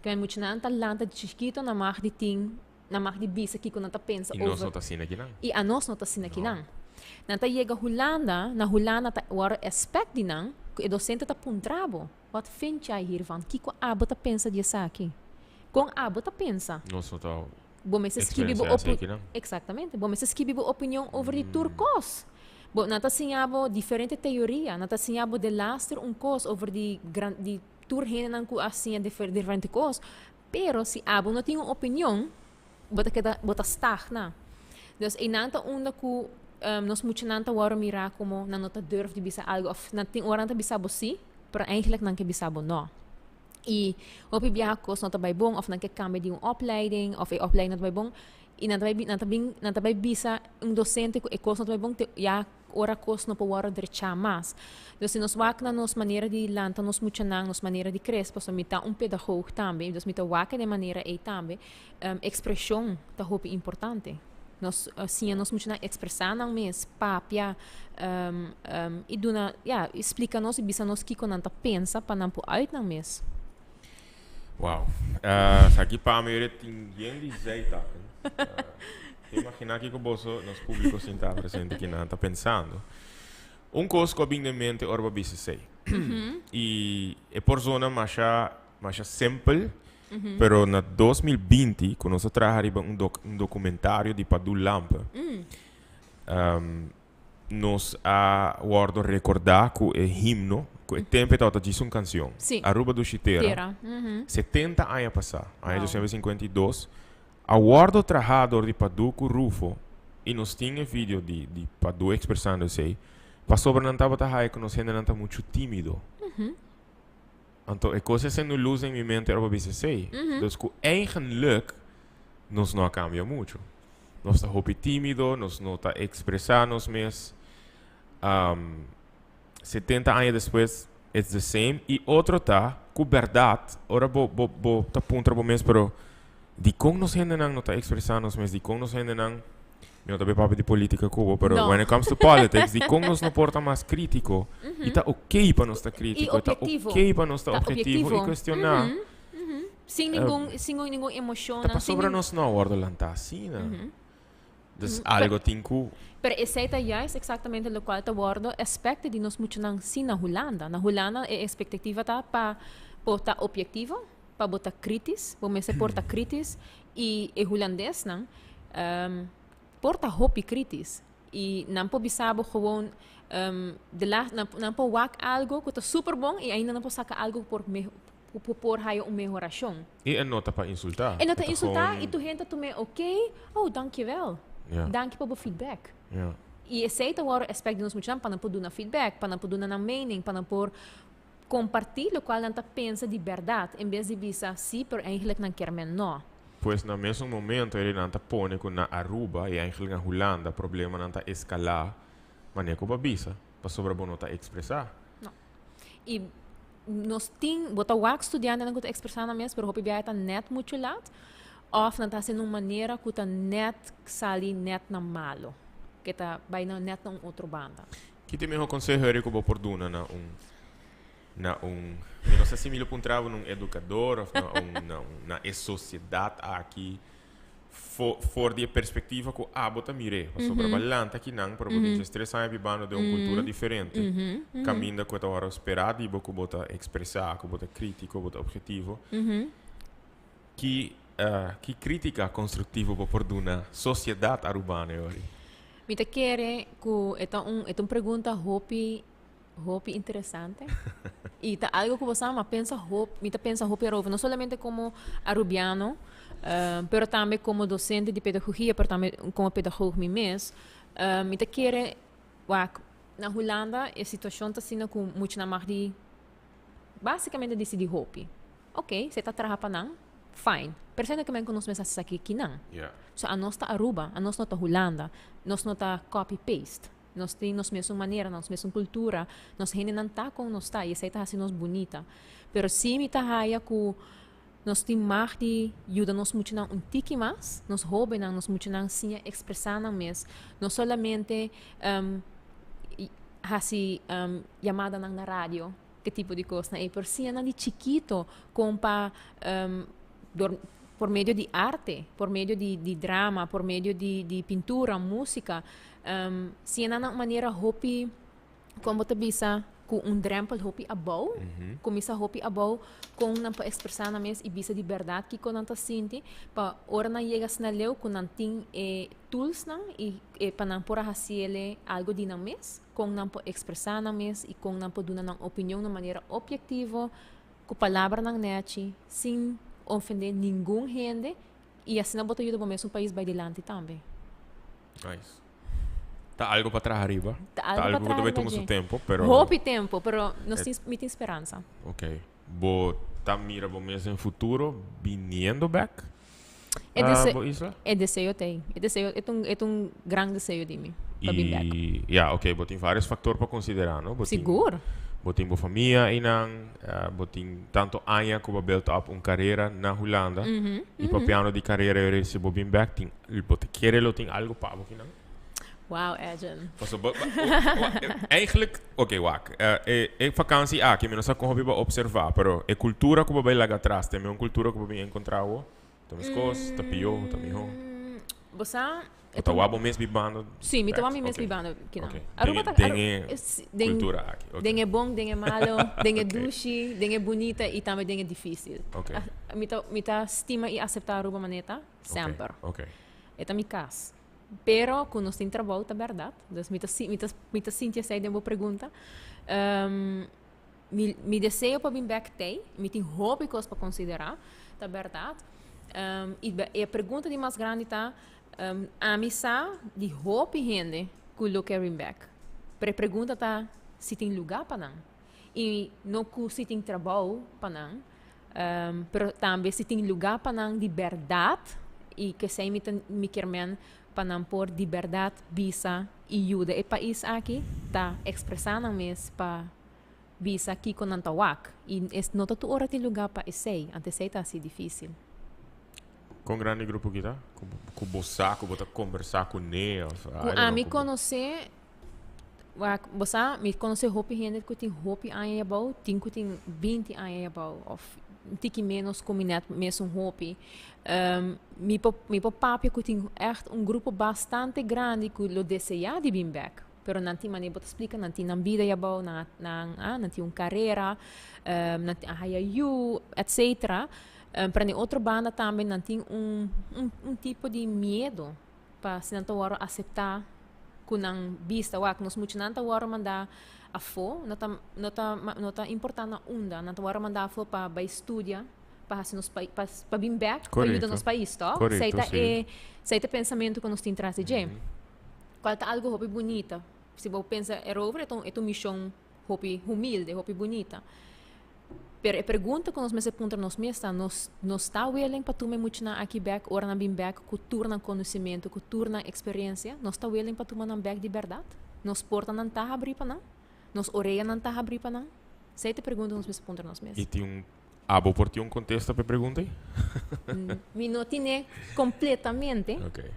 Ke muchanan ta lanta di chikito, nan mag di tin, nan mag di bisa kiko nan ta pensa I nos over. No ta asina akinan. I anos no ta asina akinan. Nan ta yega Hulanda, na Hulanda ta wòrdu expect di nan ku e docente ta puntra bo: "Wat vind jij hiervan? Kiko abo ta pensa di esaki? Kon abo ta pensa?" Nos no ta Bo mester skibi bo experiencia opi akinan. Exactamente. Bo mester skibi bo opinion over di tur kos. Bo nan ta siña bo diferente teoria, nan ta siña bo delaster un kos over di gran di tur hendenan ku a siña diferente kos. Pero si abo no tin un opinion, bo ta keda, bo ta stagna. Dus einan ta unda ku nos muchanan ta wòrdu mirá komo nan no ta durf di bisa algu òf nan tin ora nan ta bisa bo sí, pero eigenlijk nan ke bisa bo nò. I hopi biaha kos no ta bai bon òf nan ke kambia di un opleiding òf e opleiding no ta bai bon i nan ta bai bisa un docente ku e kos no ta bai bon te ya ora kos no por wòrdu drechá mas. Dus si nos wak na nos manera di lanta nos muchanan, nos manera di kres, pasobra mi ta un pedagoog tambe, dus mi ta wak den e manera ei tambe, ekspreshon ta hopi importante. Nos siña nos muchanan ekspresá nan mes, papia, i duna, ya, i splika nos i bisa nos kiko nan ta pensa pa nan por uit nan mes. Wow. Esaki pa mi ora tin yen di zijtakken. Te imagina kiko boso, nos publico sinta presente kinan ta pensando. Un kos ku a bin den mente ora bo a bisa esei. I e por zona masha, masha simpel, pero na 2020 ku nos a traha riba un documentario di Padu Lampe, nos a wòrdu rekordá ku e himno, ku e tempu e tabata djis un kansion. Aruba Dushi Tera. Tera. 70 aña pasá, aña 1952, a wòrdu trahá dor di Padu ku Rufo, i nos tin e video di Padu ekspresando esei, pasobra nan tabata haya ku nos hendenan ta muchu tímido. Anto e kos a sende un lus den mi mente ora bo bisa esei. Dus ku eigenlijk nos no a kambia muchu. Nos ta hopi tímido, nos no ta ekspresá nos mes. 70 aña despues, it's the same. I otro ta ku bèrdat, ora bo ta puntra bo mes, pero dikon nos hendenan no ta ekspresá nos mes? Dikon nos hendenan, mi no ta bay papia di polítika ku bo, pero No. when it comes to politics, dikon nos no por ta mas krítiko? I ta oké pa nos ta krítiko, ta objetivo. oké pa nos ta Ta objetivo i objetivo. kuestioná. Sin ningun emocion. Ta pasobra nos no a wòrdu lantá asina. Dus algo tin ku. Pero esei ta juist exactamente locual ta wordo expected di nos muchanan si na Hulanda. Na Hulanda e expectativa ta pa bo ta objetivo, pa bo ta kritisch, bo mester por ta kritisch y e Hulandesnan por ta hopi kritisch y nan por bisa bo gewoon de la nan por wak algo cu ta super bon y ainda nan por saca algo cu por. Cu por haya un mehoracion. Y e no ta pa insulta. E no ta insulta y tur hende ta tuma ok, oh dankjewel. Danki pa bo feedback. Y esey ta worde expect di nos muchanan pa nan por duna feedback, pa nan por duna nan mening, pa nan por comparti locual nan ta pensa di berdad en bes di bisa si pero eigenlijk nan kier men no. Pues na mesun momento e nan ta pone cu na Aruba y eigenlijk na Hulanda problemanan ta escala manera cu bo a bisa pasobra bo no ta expresa. No. Y nos tin, bo ta wak studiantenan ku ta ekspresá nan mes, pero hopi biaha ta nèt muchu lat, òf nan ta hasi na un manera ku ta nèt sali nèt na malu, ke ta bai na nèt na un otro banda. Ki ta e mihó konseho eri ku bo por duna na un na un, mi no sa si mi lo puntra bo na un edukador òf na un na un na e sosiedat aki For, for di e perspectiva cu abo ta mir'é. Pasobra bo a lanta akinan, pero bo tin 13 aña bibando den un cultura diferente. Caminda cu e ta wòrdu sperá di bo cu bo ta expresá, cu bo ta critico, bo ta objetivo. Ki, ki critica constructivo bo por duna sociedad Arubano e ori? Mi ta kere cu e ta un, e ta un pregunta hopi Hopi interesante. Y ta algo cu bo sa, ma pensa hop, mi ta pensa hopi erover, no solamente como Arubiano, pero tambe como docente di pedagogia, pero tambe como pedagoog mi mes. Mi ta kere, wak, na Hulanda e situacion ta asina cu muchanan mag di basicamente dicidi hopi. Ok, si e ta traha pa nan, fine. Pero esei no ke men cu nos mes haci esaki kinan. So anos ta Aruba, anos no ta Hulanda, nos no ta copy paste. Nos tin nos mesun manera, nos mesun cultura, nos hendenan ta con nos ta y esey ta haci nos bunita. Pero si mi ta haya cu nos tin mag di yuda nos muchanan un tiki mas, nos hobennan, nos muchanan siña expresa nan mes, no solamente haci yamadanan na radio, ke tipo di cosnan ey, pero siña nan di chikito con pa dor por medio di arte, por medio di drama, por medio di pintura, musica, Siña nan na un manera hopi, kon bo ta bisa, ku un drèmpel hopi abou, kuminsá hopi abou kon nan por ekspresá nan mes i bisa di bèrdat kiko nan ta sinti, pa ora nan yega asina leu ku nan tin e toolsnan i pa nan por a hasiel algu di nan mes, kon nan por ekspresá nan mes i kon nan por duna nan opinion na un manera objektivo, ku palabranan nèchi, sin ofendé ningun hende i asina bo ta yuda bo mes un pais bai dilanti tambe. Nice. Ta algo pa traha riba. Ta algo pa traha riba. Tuma su tempo, pero Hopi tempo, pero nos tin, mi tin speransa. Ok. Bo ta mira bo mes den futuro biniendo bek E dese bo isla? E deseo ta ei. E deseo, e ta un, e ta un gran deseo di mi pa bin bek. I ya, ok, bo tin varios factor pa considera, no? Bo tin Sigur. Bo tin bo famia einan, bo tin tanto aña cu bo a build up un carera na Hulanda. Y papiando di carera, yo si bo bin bek tin Bo ta kere lo tin algo pa bo kinan? Wow, Edjean. Paso bo, eigenlijk, oké, wak. E, e vakantie aki, mi no sa kon hopi bo observa, pero e cultura ku bo bai laga atras, ta e mesun cultura ku bo bin encontra awo? Ta meskos, ta pió, ta mihó? Bo sa, Bo ta wak bo mes bibando? Sí, mi ta wak mi mes bibando kinan. Oké. Aruba ta, Den e cultura aki, oké. Den e bon, den e malo, den e dushi, den e bunita i tambe den e difícil. Oké. Mi ta, mi ta stima i aseptá Aruba manera ta. Semper. Okay. E ta mi cas. Pero cu nos tin trabou ta berdad. Dus mi ta mi ta mi ta sinti esey den bo pregunta. Um, mi mi deseo pa bin bek tey. Mi tin hopi cos pa considera. Ta berdad. Um, y e pregunta di mas grandi ta, um, ami sa di hopi hende cu lo kier bin bek. Pero e pregunta ta si tin luga pa nan. Y no cu si tin trabou pa nan. Pero tambe si tin lugá pa nan di bèrdat, i kesei mi ta mi kier men pa nan por di bèrdat bisa i yuda e pais aki ta ekspresá nan mes pa bisa kiko nan ta wak. I es no ta tur ora tin lugá pa esei, anto esei ta hasi difísil. Kon grandi e grupo ki ta? Ku bo sa, ku bo ta kombersá kuné òf Ku ami konosé. Wak, bo sa, mi konosé hopi hende ku tin hopi aña yabou, tin ku tin 20 aña yabou, òf un tiki ménos ku mi nèt mesun hopi. Mi por, mi por papia ku tin ègt un grupo bastante grandi ku lo deseá di bin bèk, pero nan tin manera bo ta splika, nan tin nan bida yabou, nan a, nan a, nan tin un karera, nan a haya yu, etcetera. Pero na e otro banda tambe nan tin un, un, un tipo di miedo pa si nan ta wòrdu aseptá. Ku nan bista wak nos muchanan ta wòrdu mandá afó, no ta no ta no ta importá na unda, nan ta wòrdu mandá afó pa bai studia, pa hasi nos pais, pa pa bin bèk pa yuda nos pais, tòg? Esei ta e esei ta e pensamentu ku nos tin tras di dje. Kual ta algu hopi bunita. Si bo pensa erover e ta un e ta un mishon hopi humilde, hopi bunita. Pero e pregunta ku nos mester puntra nos mes ta, nos nos ta willing pa tuma e muchanan aki bèk ora nan bin bèk ku tur nan konosementu, ku tur nan eksperensia? Nos ta willing pa tuma nan bèk di bèrdat? Nos portanan ta habrí pa nan? Nos oreanan ta habrí pa nan? Esei ta e pregunta ku nos mester puntra nos mes. I tin un, abo por tin un kontesta pa e pregunta ei? Mi no tine kompletamente. Oké.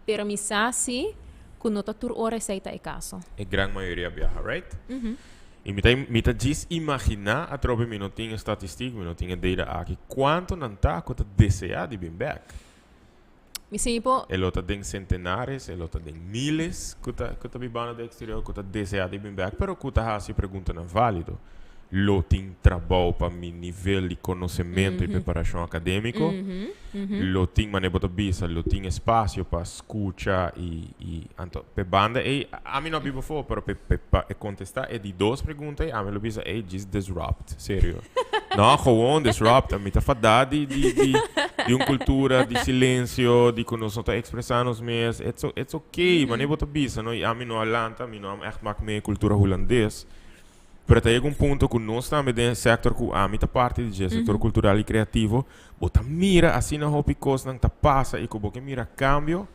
Pero mi sa si ku no ta tur ora esei ta e kaso. E gran mayoria biaha, right? I mi ta mi ta djis imaginá atrobe mi no tin e statistik, mi no tin e data aki, kuantu nan ta ku ta deseá di bin bèk. Mi siña por. E lo ta den sentenares, e lo ta den miles ku ta ku ta bibando den eksterior ku ta deseá di bin bèk, pero ku ta hasi preguntanan válido. Lo tin trabou pa mi nivel di konosementu i preparashon akadémiko? Lo tin, manera bo ta bisa, lo tin espasio pa skucha i i anto p'e banda ei ami no a biba afó, pero p'e p'e pa e kontestá e di dos pregunta ei ami lo bisa ei djis disrupt, serio. No, gewoon disrupt. Mi ta fadá di di di di un kultura di silensio, di ku nos no ta ekspresá nos mes. It's it's okay, manera bo ta bisa no, i ami no a lanta, mi no a ègt mak mee kultura hulandes. Pero ta yega un punto ku nos tambe den e sektor ku ami ta parti di dje, sektor kultural i kreativo, bo ta mira asina hopi kosnan ta pasa i ku bo ke mira kambio,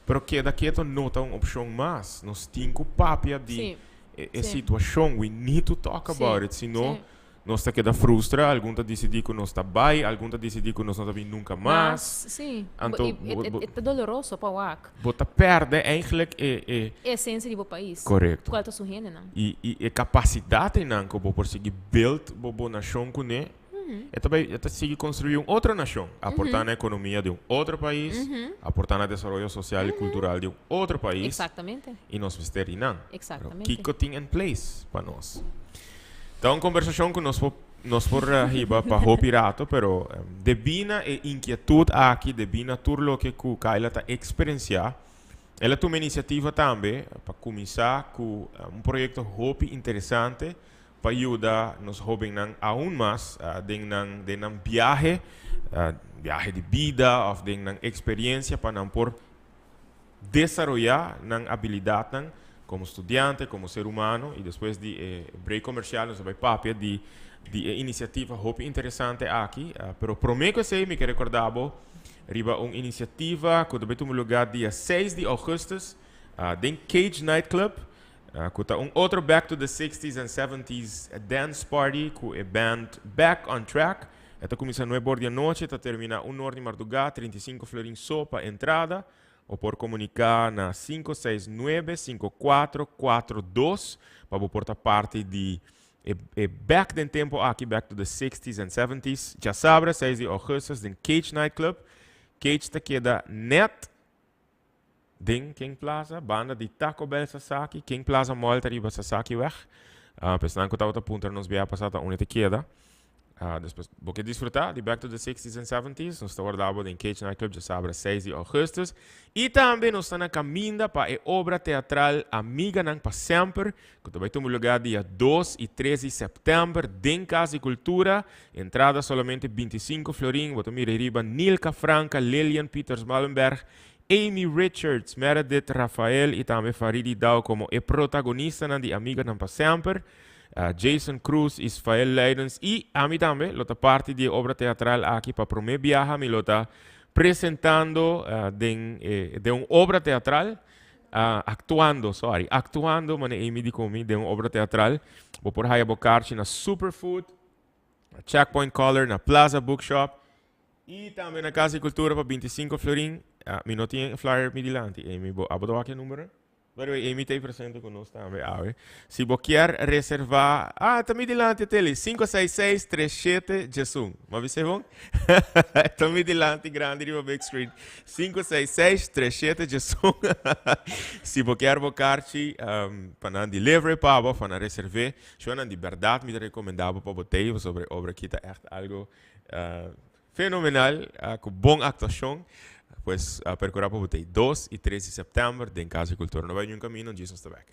pero keda keto no ta un opshon mas. Nos tin ku papia di e situashon. We need to talk about it, sino nos ta keda frustra, algun ta disidí ku nos ta bai, algun ta disidí ku nos no ta bin nunka mas. Sí. Anto, e ta doloroso pa wak. Bo ta pèrdè eigenlijk e, e. E esensia di bo pais. Korekto. Kual ta su hendenan. I, i e kapasidat einan ku bo por sigui build bo, bo nashon kuné, e ta bai, e ta sigui konstruí un otro nashon, aportá na ekonomia di un otro pais, aportá na desaroyo sosial i kultural di un otro pais. Eksaktamente. I nos mester di nan. Eksaktamente. Pero kiko tin en place pa nos? Ta un kombersashon ku nos por nos por hiba pa hopi rato, pero debí na e inkietut aki, debí na tur loke ku Kayla ta eksperensiá, el a tuma inisiativa tambe pa kuminsá ku un proyekto hopi interesante pa yuda nos hóbennan aun mas den nan den nan biahe, biahe di bida òf den nan eksperiensia pa nan por desaroyá nan abilidatnan komo studiante, komo ser humano i despues di e break komersial nos a bai papia di di e inisiativa hopi interesante aki. Pero promé ku esei mi ke rekordá bo riba un inisiativa ku ta bai tuma lugá dia seis di ougùstùs den Cage Night Club ku ta un otro Back to the Sixties and Seventies dance party ku e band Back on Track. E ta kuminsá nuebe or di anochi, ta terminá un or di mardugá, 35 florin so pa entrada. Bo por komuniká na 569 5442 pa bo por ta parti di e e bèk den tempu aki, back to the sixties and seventies. Djasabra seis di ougùstus den Cage Night Club. Cage ta keda nèt den King Plaza, banda di Taco Bell Sasaki. King Plaza Mall ta riba Sasakiweg. Pa esnan ku tabata puntra nos biaha pasá ta unda ta keda. Despues bo ke disfruta di Back to the Sixties and Seventies, nos ta warda bo den Cage Night Club djasabra seis di augustus. I tambe nos ta na kaminda pa e obra teatral Amiganan pa Semper, ku ta bai tuma lugar dia dos i tres di sèptèmber den Kas di Kultura. Entrada solamente 25 florin. Bo ta mira riba Nilka Franca, Lilian Pieters Malenberg, Amy Richards, Meredith Rafael i tambe Faridi Dau komo e protagonistanan di Amiganan pa Semper. Jason Cruz, Isfael Leidens i ami tambe lo ta parti di e obra teatral aki. Pa promé biaha mi lo ta presentando den e den un obra teatral, aktuando, sorry, aktuando manera Amy di ku mi den un obra teatral. Bo por haya bo karchi na Superfood, na Checkpoint Color, na Plaza Bookshop i tambe na Kas di Kultura pa 25 florin. Mi no tin e flyer mi dilanti, Amy, bo abo ta wak e numero? By the way, Amy ta ei presente cu nos tambe awe. Si bo kier reserva, ah, ta mi dilanti e tele, 566 37 diesun. M'a bisa bon? Ta mi dilanti grandi riba big screen. 566 37 diesun. Si bo kier bo karchi, pa nan deliver pa bo, pa nan reserve, shownan di berdad mi ta recomenda bo pa bo tei, pasobra e obra aki ta echt algo fenomenal, cu bon actuacion. Pues uh, percura pa bo t'ey 2 y 3 di september den Cas di Cultura. No bay niun camino, djis nos ta bek.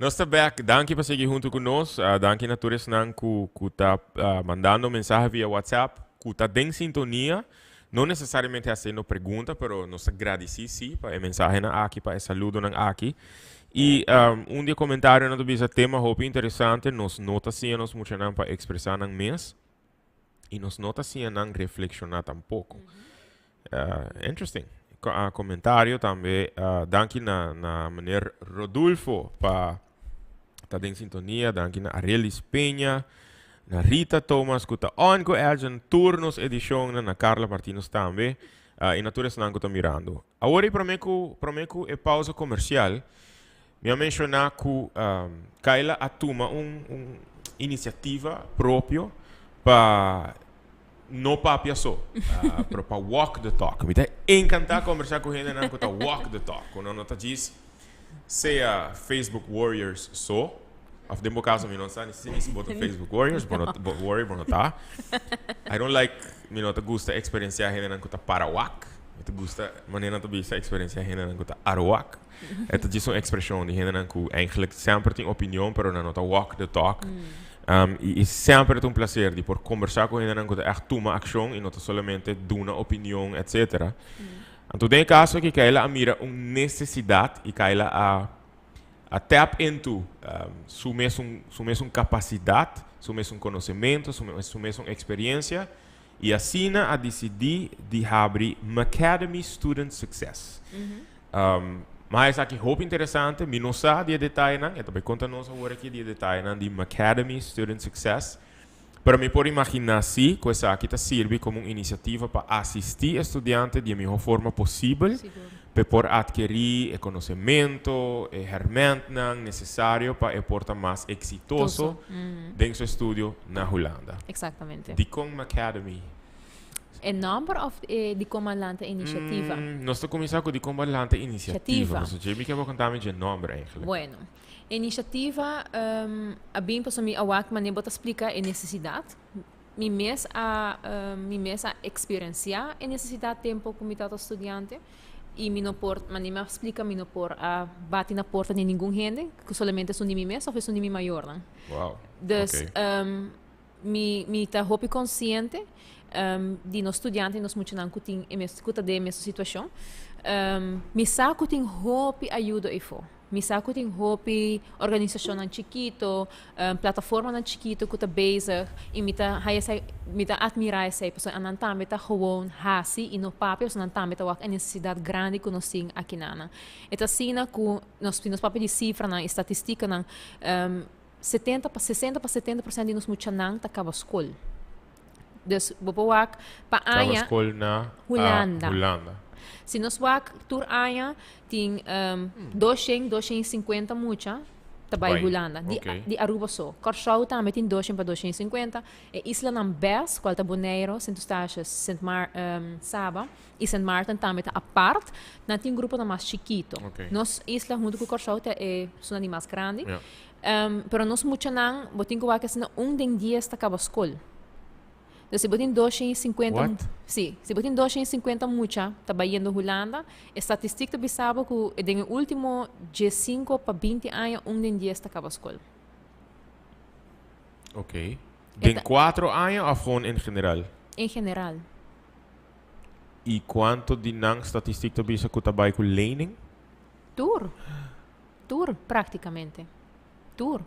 Nos ta back. Danki pa sigui hunto cu nos. Danki na tur esnan cu ta mandando mensahe via WhatsApp, cu ta den sintonia. No necesariamente haciendo pregunta, pero nos ta gradici si pa e mensahenan aki, pa e saludonan aki. Y un di e comentarionan ta bisa tema hopi interesante, nos no ta siña nos muchanan pa expresa nan mes y nos no ta siña nan reflexiona tampoco. Interesting comentario tambe. Danki na meneer Rodulfo pa ta den sintonia. Danki na Arelis Peña, na Rita Thomas cu ta on cu Elgin tur nos edicionnan, na Carla Martinus tambe y na tur esnan cu ta mirando. Awor y prome cu e pausa comercial, mi a menciona cu Kayla a tuma un iniciativa propio pa no papia so, pero pa walk the talk. Mi ta encanta conversa cu hendenan cu ta walk the talk, cu no no ta djis sea Facebook warriors so, of den bo caso mi no sa ni si bo ta Facebook warriors, bo no, bo warrior bo no ta. I don't like, mi no ta gusta experiencia hendenan cu ta para wak. Mi ta gusta manera nan ta bisa experiencia hendenan cu ta arowak. E ta djis un expresion di hendenan cu eigenlijk semper tin opinion pero nan no ta walk the talk. Y semper ta un placer di por conversa cu hendenan cu ta echt tuma accion y no ta solamente duna opinion etcetera. Anto den e caso aki Kayla a mira un necesidad y Kayla a a tap into su mesun su mesun capacidad, su mesun conocemento, su su mesun experiencia y asina a dicidi di habri Macademy Student Success. Ma esaki hopi interesante, mi no sa di e detayenan, e ta bay conta nos awor aki di e detayenan di Macademy Student Success, pero mi por imagina si cu esaki ta sirbi como un iniciativa pa asisti e studiante di e miho forma posibel p'e por adkeri e conocemento, e hermentnan necesario pa e por ta mas exitoso den su estudio na Hulanda. Exactamente. Dicon Macademy? E nomber of e dicon a lanta iniciativa? Nos ta cuminsa cu dicon a lanta iniciativa. Pasobra dje mi ke bo conta mi dje nomber eigenlijk. Bueno, iniciativa a bin pasobra mi a wak manera bo ta splica e necesidad. Mi mes a mi mes a experiencia e necesidad tempo cu mi tabata studiante y mi no por, manera mi a splica mi no por a bati na porta di ningun hende cu solamente esun di mi mes of esun di mi mayornan. Wow. Dus Mi mi ta hopi konsiente di nos studiante i nos muchanan ku tin e mes ku ta den e mesun situashon. Mi sa ku tin hopi ayudo eyfo. Mi sa ku tin hopi organisashonnan chikito, plataformanan chikito ku ta bezig i mi ta haya esei mi ta atmirá esei pasobra nan tambe ta gewoon hasi i no papia pasobra nan tambe ta wak e nesesidat grandi ku nos tin akinanan. E ta asina ku nos si nos papia di sifranan i statistikanan 70 pa 60 pa 70 por ciento di nos muchanan ta caba school. Dus bo por wak pa Caba aña school na Hulanda. Hulanda. Si nos wak tur aña tin 200, 250 mucha ta bai Bai, Hulanda. Di, di Aruba so. Kòrsou tambe tin 200 pa 250. E islanan bes, kual ta Bonaire, Sint Eustatius, Sint Mar, Saba i Sint Maarten tambe ta apart. Nan tin gruponan mas chikito. Nos isla huntu ku Kòrsou ta e esunnan di mas grandi. Pero nos muchanan, bo tin ku wak asina un den dies ta kaba skol. Dus si bo tin 250, What? Sí, si bo tin 250 mucha ta bayendo Hulanda, e statistiek ta bisa bo ku den e ultimo 15 pa 20 aña un den dies ta kaba skol. Ok. Den 4 aña of gewoon in general? In general. I kuanto di nan statistiek ta bisa ku ta bai ku lening? Tur. Tur, praktikamente. Tur.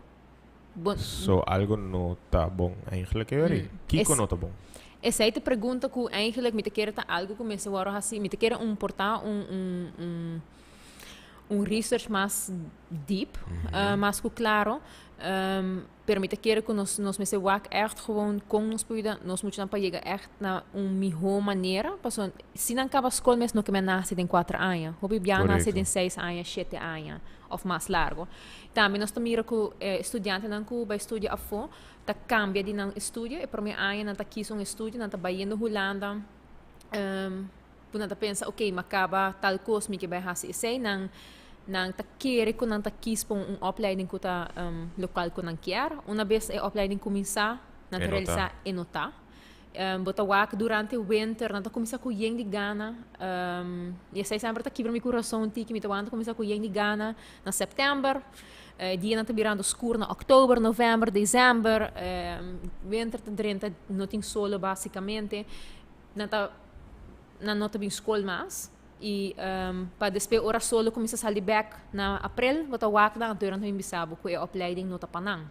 Bo, So algo no ta bon eigenlijk, e ori? Kiko no ta bon? Esei ta pregunta ku eigenlijk mi ta kere ta algo ku mester wòrdu hasi. Mi ta kere un por ta un un un un research mas deep, mas ku klaro. Pero mi ta kere ku nos nos mester wak ègt gewoon kon nos por yuda nos muchanan pa yega ègt na un mihó manera. Pasobra si nan kaba skol mes no ke men nase den kuater aña. Hopi bia nase den 6 aña, 7 aña òf mas largu. Tambe nos ta mira ku e studiantenan ku bai studia afó ta kambia di nan estudio. E promé aña nan ta kis un estudio, nan ta bayendo Hulanda. Ku nan ta pensa, ok, mi a kaba tal kos, mi ke bai hasi esei. Nan ta kere ku nan ta kis pa un opleiding ku ta lokual ku nan kier. Una bes e opleiding kuminsá, nan ta realisá e no ta. Bo ta wak durante winter, nan ta kuminsá ku yen di gana. I esei semper ta kibra mi kurason un tiki. Mi ta wak nan ta kuminsá ku yen di gana na sèptèmber. E dianan ta birando skur na òktober, novèmber, desèmber. Winter ta drenta, no tin solo básikamente. Nan no ta bin skol mas. I pa despues ora solo kuminsá sali bèk na aprel, bo ta wak nan, anto nan ta bin bisa bo ku e opleiding no ta pa nan.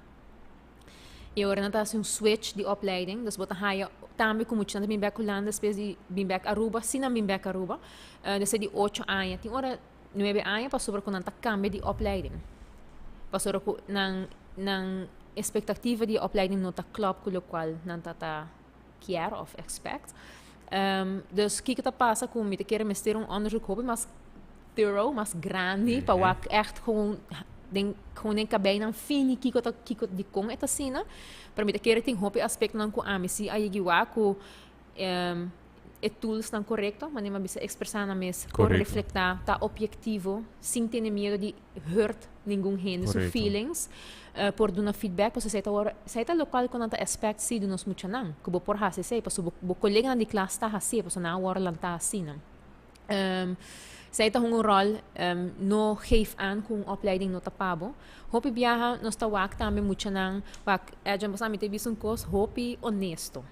I ora nan ta hasi un switch di opleiding, dus bo ta haya tambe ku muchanan ta bin bèk Hulanda despues di bin bèk Aruba, si nan bin bèk Aruba, despues di 8 aña, tin ora 9 aña, pasobra ku nan ta kambia di opleiding. Pasobra ku nan espektativa di opleiding no ta klòp ku lokual nan ta kier of expect. Dus kiko ta pasa ku mi ta kere mester un onderzoek hopi mas thorough, mas grandi, pa wak echt gewoon den kabeinan fini kiko ta kiko dikon e ta asina. Pero mi ta kere tin hopi aspektonan ku ami si a yegi wak ku e toolsnan korekto, manera mi a bisa ekspresá nan mes, por reflektá, ta objektivo, sin tene miedo di hurt ningun hende su feelings, por duna feedback, pasobra esei ta wòrdu, esei ta lokual ku nan ta expect si di nos muchanan, ku bo por hasi esei, pasobra bo koleganan di klas ta hasié, pasobra nan a wòrdu lantá asina. Esei ta hunga un ròl, no geef aan ku un opleiding no ta pa bo. Hopi biaha nos ta wak tambe muchanan, wak, Edjean, bo sa mi ta bisa un kos hopi honesto.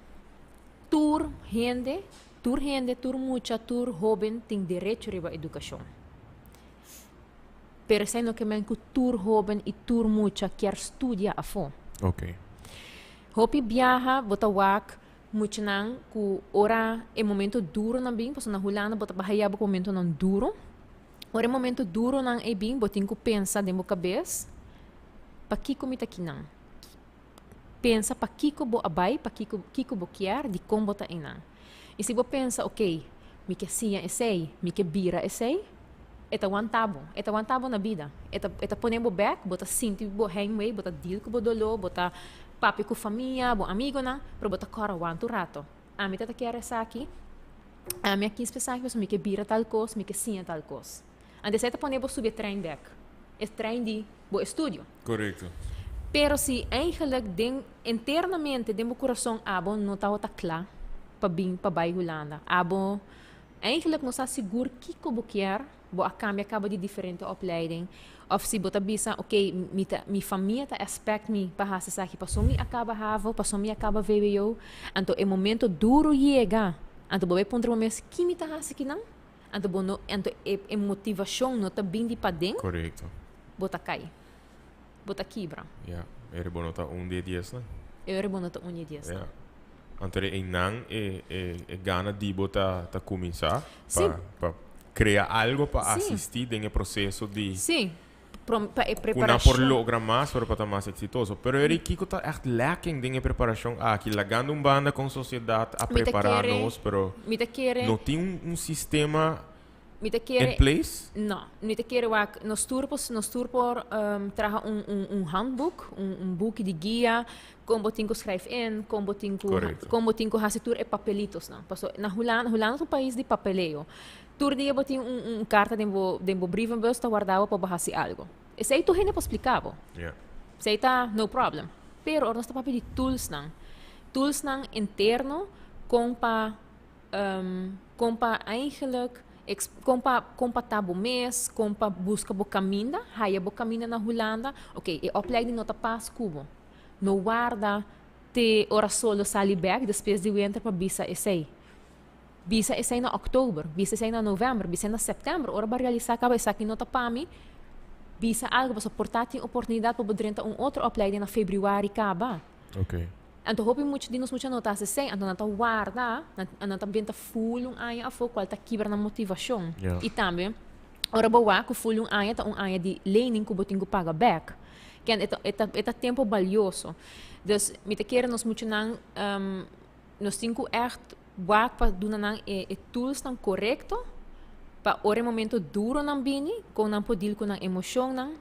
Tur hende, tur hende, tur mucha, tur hóben tin derecho riba edukashon. Pero esei no ke men ku tur hóben i tur mucha kier studia afó. Hopi biaha bo ta wak muchanan ku ora e momento duronan bin, pasobra na Hulanda bo ta bahaya bo ku momentonan duro. Ora e momento duronan ei bin, bo tin ku pensa den bo kabes, pakiko mi ta kinan? Pensa pakiko bo a bai, pakiko kiko bo kier, dikon bo ta einan. I si bo pensa, ok, mi ke siña esei, mi ke bira esei, e ta wanta bo, e ta wanta bo na bida. E ta pone bo bek, bo ta sinti bo heimwee, bo ta deal ku bo doló, bo ta papia ku famia, bo amigonan, pero bo ta kòrda wanta un rato. Ami ta ta kier esaki, ami a kis pa esaki pasobra mi ke bira tal kos, mi ke siña tal kos. Anto esei ta pone bo subi e trein bek, e trein di bo estudio. Pero si eigenlijk den internamente den bo kurason abo no tabata kla pa bin pa bai Hulanda, abo eigenlijk no sa sigur kiko bo kier, bo a kambia kaba di diferente opleiding, òf si bo ta bisa, ok, mi ta mi famia ta expect mi pa hasi esaki pasobra mi a kaba havo, pasobra mi a kaba vwo, anto e momento duro yega, anto bo bai puntra bo mes, ki mi ta hasi kinan? Anto bo no, anto e motivashon no ta bin di paden. Bo ta kai. Bo ta kibra. Ja, ere bo no ta un di e diesnan. Ere bo no ta un di e diesnan. Ja. Anto e einan e gana di bo ta kuminsá pa krea algo pa asistí den e proseso di Sí, pa e ku nan por preparashon. Logra mas pero pa ta mas eksitoso. Pero eri kiko ta ègt lacking den e preparashon aki? Lagando un banda kon sosiedat a Mi ta prepará kere nos, pero mi ta kere no tin un sistema. Mi ta kere In place? No, mi ta kere wak nos tur por nos tur por traha un un un handboek, un un buki di guia kon bo tin ku schrijf in, kon bo tin ku Correcto. kon bo tin ku hasi tur e papelitosnan. Paso na Hulanda, Hulanda ta un pais di papeleo. Tur dia bo tin un un karta den bo den bo brievenbus ta warda bo pa bo hasi algo. Esei tur hende por splika bo. Ja. Esei ta no problem. Pero ora nos ta papia di toolsnan, toolsnan interno kon pa Kon pa eigenlijk kon pa kon pa ta bo mes, kon pa buska bo kaminda, haya bo kaminda na Hulanda. Oké, e opleiding no ta pas ku bo. No warda te ora solo sali bek despues di winter pa bisa esei. Bisa esei na òktober, bisa esei na novèmber, bisa na sèptèmber. Ora bo a realisá kaba esaki no ta pa mi, bisa algu pasobra por ta tin oportunidat pa bo drenta un otro opleiding na febrüari kaba. Oké. Anto hopi mucha di nos mucha no ta hasi esei, anto nan ta warda, nan nan ta benta ful un aña afó kual ta kibra nan motivashon. Ja. I tambe ora bo wak ku ful un aña ta un aña di lening ku bo tin ku paga bèk. Ken e ta e ta e ta tempu balioso. Dus mi ta kere nos muchanan nos tin ku ègt wak pa duna nan e e toolsnan korekto pa ora e momento duronan bini kon nan por deal ku nan emoshonnan.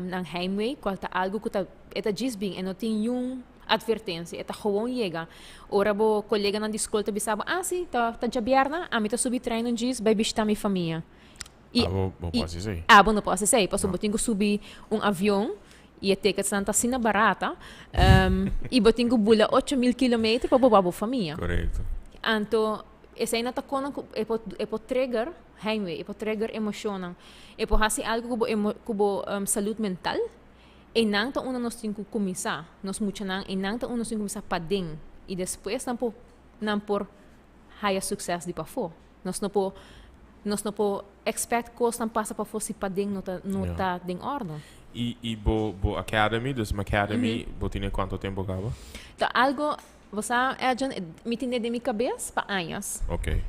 Nan heimwee, cual ta algo cu ta, e ta djis bin, e no tin niun advertencia, e ta gewoon yega. Ora bo coleganan di scol ta bisa bo, ah si, ta, ta djabierna, ami ta subi trein un djis bai bishita mi famia. I, Abo no por i, haci esey. abo no por haci esey, pasobra No. bo tin cu subi un avion y e ticketsnan ta asina barata, y bo tin cu bula 8000 kilometer pa bo wak bo famia. Correcto. Anto, esey nan ta conan cu e por, e por trigger Heimwee, e por trigger emocionnan, e por haci algo cu bo emo cu bo salud mental. Eynan ta unda nos tin cu cuminsa, nos muchanan, eynan ta unda nos tin cu cuminsa paden y despues nan por nan por haya succes di pafo. Nos no por nos no por expect cosnan pasa pafo si paden no ta no ta den orde. Y y bo bo academy, dus Macademy, bo tine cuanto tempo caba? Ta algo, bo sa Edjean, mi tine den mi cabes pa añas. Okay.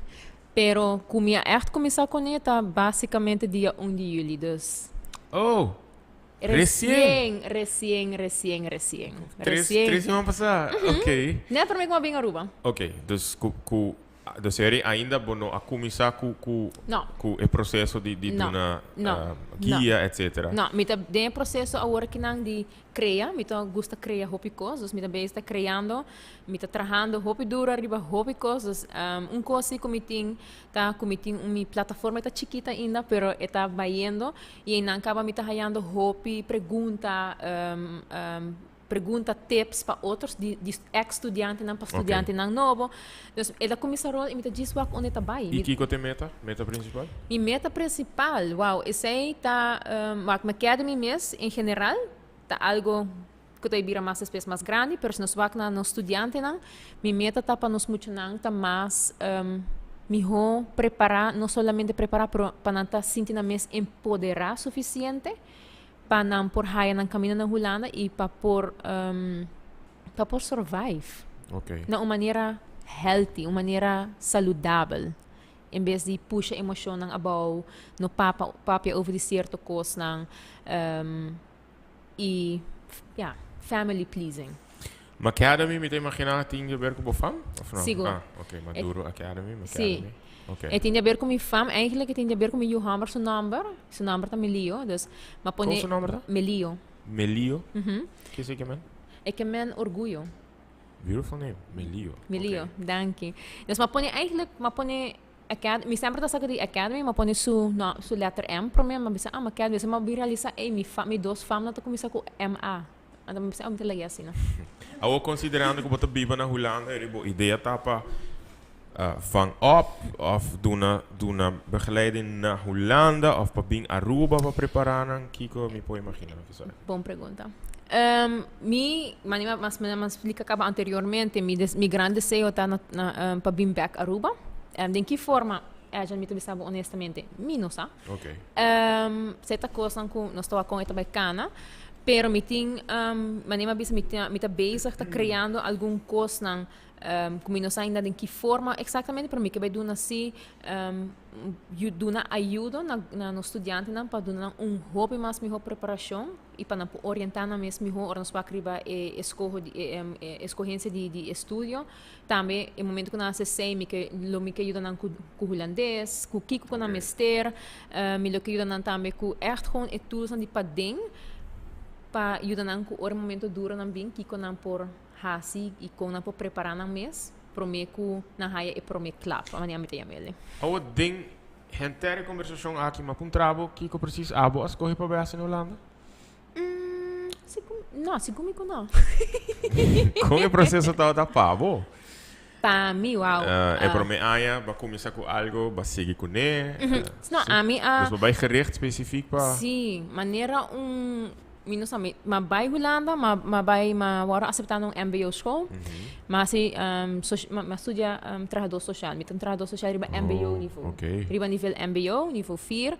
Pero ku mi a ègt kuminsá kuné ta básikamente dia un di yüli, dus. Oh! Resien! Resien, resien, resien. Tres, Resien. tres siman pasá? Oké. Nèt promé ku mi a bin Aruba. Oké, dus ku, ku, dus eri ainda bo no a kuminsá ku, ku, No. ku e proseso di, di No, duna no, guia, etcétera. No, mi ta den e proseso awor akinan di Crea, mi ta gusta crea hopi cos, dus mi ta bezig ta creando, mi ta trahando hopi duro ariba hopi cos, dus un cos si cu mi tin ta cu mi tin un mi plataforma e ta chikito ainda pero e ta bayendo y eynan caba mi ta hayando hopi pregunta, pregunta tips pa otro di di ex studiantenan pa studiantenan nobo, dus e ta cuminsa rol y mi ta djis wak unda e ta bay. Y kico ta e meta? Meta principal? Mi meta principal, wow, esey ta wak mi academy mes en general ta algo cu ta bira mas despues mas grandi, pero si nos wak na nos studiantenan, mi meta ta pa nos muchanan ta mas miho prepara, no solamente prepara, pero pa nan ta sinti nan mes empodera suficiente pa nan por haya nan camino na Hulanda y pa por pa por survive na un manera healthy, un manera saludabel. En bes di pusha emocionnan abou, no papa papia over di cierto cosnan y ya, family pleasing. Macademy mi ta imagina tin di haber cu bo fam of no? Sigur. Ah, ok, Maduro Academy, Macademy. Si. Ok. E tin di haber cu mi fam, eigenlijk e tin di haber cu mi yu homber su nomber, su nomber ta Melio, dus m'a pone. Con su nomber ta? Melio. Melio? Mhm. Ke esey ke men? E ke men orguyo. Beautiful name, Melio. Melio, Okay. danki. Dus m'a pone eigenlijk, m'a pone acad-, mi semper ta saka di academy, m'a pone su no, su letter M prome, m'a bisa, ah, Macademy. Despues m'a bin realisa, ey, mi fa-, mi dos famnan ta cuminsa cu MA. Anto m'a bisa, ah, mi ta laga asina. Awor considerando cu bo ta biba na Hulanda, eri bo idea ta pa vang op of duna duna begeleiding na Hulanda of pa bin Aruba pa prepara nan? Kico mi por imagina kisas? Bon pregunta. Mi, manera mas mi a splica caba anteriormente, mi des mi gran deseo ta na na pa bin bek Aruba. Den ki forma, Edjean, mi ta bisa bo honestamente, mi no sa. Okay. Cierta cosnan cu nos ta wak con e ta bay cana. Pero mi tin, manera mi a bisa, mi ta bezig ta creando algun cosnan cu mi no sa ainda den ki forma exactamente, pero mi ke bay duna si duna ayudo na nos studiantenan pa duna nan un hopi mas miho preparacion y pa nan por orienta nan mes miho ora nos wak riba e escoho di e escogencia di estudio. Tambe e momento cu nan haci esey mi ke lo mi ke yuda nan cu cu hulandes, cu kico cu nan mester. Mi lo ke yuda nan tambe cu echt gewoon e toolsnan di paden pa yuda nan cu ora e momento duro nan bin kico nan por haci y con nan por prepara nan mes prome cu nan haya e prome klap, a manera mi ta yam'el. Awo den henter e conversacion aki mi a puntra bo kico precies abo a scoge pa bay haci na Hulanda? Segun, no, segun mi cu no. Con e proceso tabata pa bo? Pa mi, wow. E prome aña bo a cuminsa cu algo, bo a sigui cune? No, ami a. Dus bo bay gericht specifiek pa. Si, manera un, mi no sa, mi a bay Hulanda, mi a bay, mi a wòrdu aseptá na un mbo school. Mi a hasi, mi a studia trahadó sosial. Mi ta un trahadó sosial riba mbo nivo. Riba nivel mbo, nivo vier.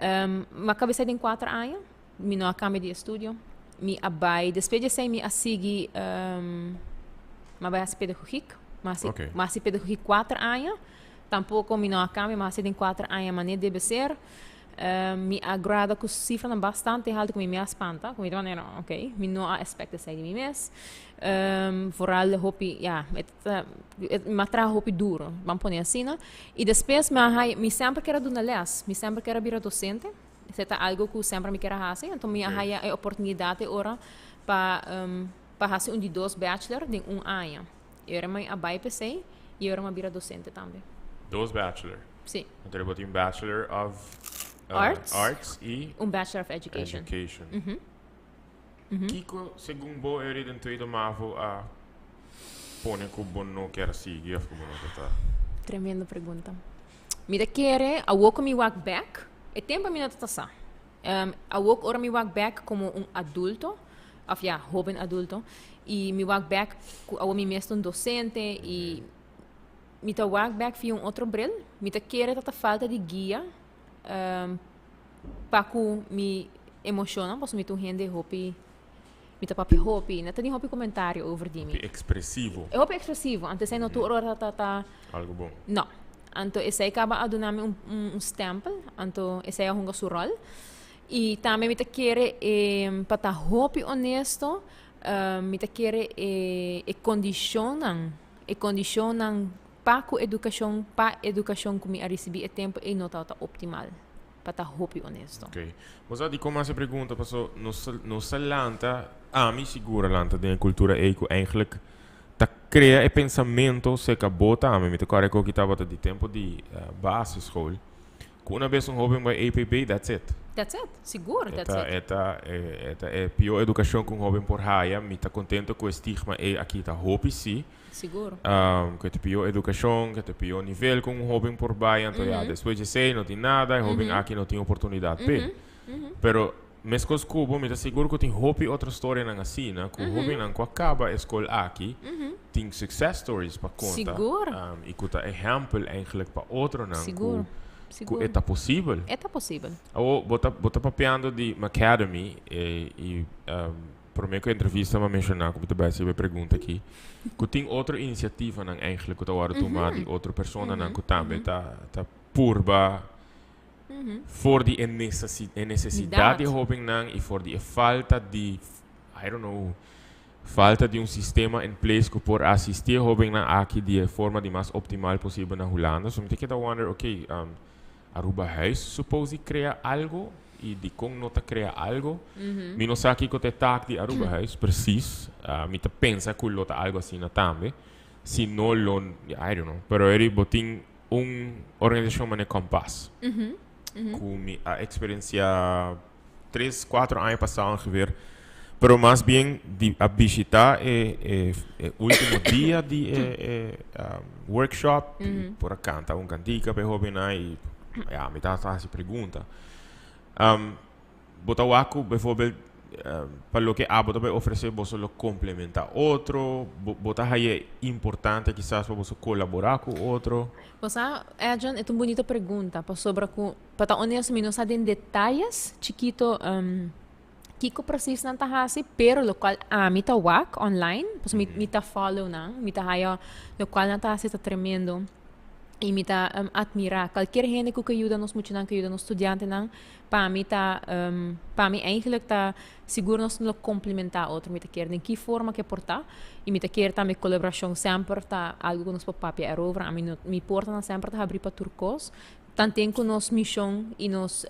Mi a kabesá den kuater aña. Mi no a kambia di estudio. Mi a bai, despues di esei mi a sigui, mi a bai hasi pedagogiek. Mi a hasi, mi a hasi pedagogiek kuater aña. Tampoko mi no a kambia, mi a hasi den kuater aña manera debe ser. Mi a grada ku sifranan bastante haltu ku mi mi a spanta. Ku mi ta manera, ok, mi no a expect esei di mi mes. Vooral hopi, ya, e ta, mi a traha hopi duro, ban pone asina. I despues mi a haya, mi semper kier a duna les, mi semper kier a bira docente. Esei ta algo ku semper mi kier a hasi, anto mi a haya e oportunidat e ora pa pa hasi un di dos bachelor den un aña. E ora mi a bai p'esei i e ora mi a bira docente tambe. Dos bachelor? Si. Anto bo tin bachelor of Arts. Arts i Un bachelor of education. Education. Kiko segun bo e den tweede mavo a pone ku bo no kier a sigui of ku bo no ta ta? Tremendo pregunta. Mi ta kere awor ku mi wak bek, e tempo mi no ta sa. Awor ora mi wak bek komo un adulto, of ya, hoben adulto, i mi wak bek ku awor mi mes ta un dosente i mi ta wak bek via un otro bril, mi ta kere ta ta falta di guia pa ku mi emoshonnan, pasobra mi ta un hende hopi, mi ta papia hopi, no ta tin hopi komentario over di mi. Hopi ekspresivo. E hopi ekspresivo, anto esei no tur ora ta ta. Algu bon. No. Anto esei kaba a duna mi un un stempel, anto esei a hunga su ròl. I tambe mi ta kere e pa ta hopi honesto, mi ta kere e e kondishonnan, e kondishonnan pa ku edukashon, pa edukashon ku mi a risibí e tempu ei no tabata optimal, pa ta hopi honesto. Ok. Bo sa dikon mi hasi e pregunta? Paso nos nos ta lanta, ami sigur a lanta den e kultura ei ku eigenlijk ta krea e pensamento serka bo tambe. Mi ta kòrda ku aki tabata di tempu di basisschool, ku una bes un hoben bai EPB, that's it. That's it. Sigur, that's it. E ta e ta e pió edukashon ku un hoben por haya. Mi ta kontento ku e stigma ei a kita hopi sí. Sigur. Ku e ta pió edukashon, ku e ta pió nivel ku un hoben por bai. Anto ya, despues di esei no tin nada, e hoben aki no tin oportunidat p'e. Pero meskos ku bo, mi ta sigur ku tin hopi otro storianan asina, ku hobennan ku a kaba e skol aki tin success stories pa konta. Sigur. I ku ta ehèmpel eigenlijk pa otronan Sigur. ku e ta posibel. E ta posibel. Awor, bo ta bo ta papiando di Macademy i Prome ku entrevista mi a menshoná ku mi ta bai hasi e pregunta aki, ku tin otro inisiativanan eigenlijk ku ta wòrdu tumá di otro personanan ku tambe ta ta purba for di e e nesesidat di e hóbennan i for di e falta di, I don't know, falta di un sistema in place ku por asistí e hóbennan aki di e forma di mas optimal posibel na Hulanda. So mi ta keda wonder, oké, Aruba Huis suppose di crea algo y dicon no ta crea algo. Mi no sa kico ta e taak di Aruba Huis precies. Mi ta pensa cu lo ta algo asina tambe. Si no lo, I don't know. Pero eri bo tin un organisacion manera Kompas. Cu mi a experiencia tres, cuatro aña pasa ongeveer. Pero mas bien di a bishita e, e, e ultimo dia di e, e workshop. Por a canta un cantica pa e hobennan y ya, mi ta hasi pregunta. Bo ta wak cu bijvoorbeeld pa loke abo ta bay ofrece boso lo complementa otro? Bo, bo ta haya importante kisas pa boso colabora cu otro? Bo sa, Edjean, e ta un bunita pregunta pasobra cu Pa ta honesto mi no sa den detayes chikito kiko precies nan ta hasi, pero locual ami ta wak online, pasobra mi mi ta follow nan, mi ta haya locual nan ta hasi ta tremendo y mi ta admira cualkier hende cu ke yuda nos muchanan, ke yuda nos studiantenan, pa mi ta pa mi eigenlijk ta sigur nos lo complementa otro, mi ta kier den ki forma ke por ta y mi ta kier tambe colaboracion semper ta algo cu nos por papia erover, ami no mi portanan semper ta habri pa tur cos, tanten cu nos mision y nos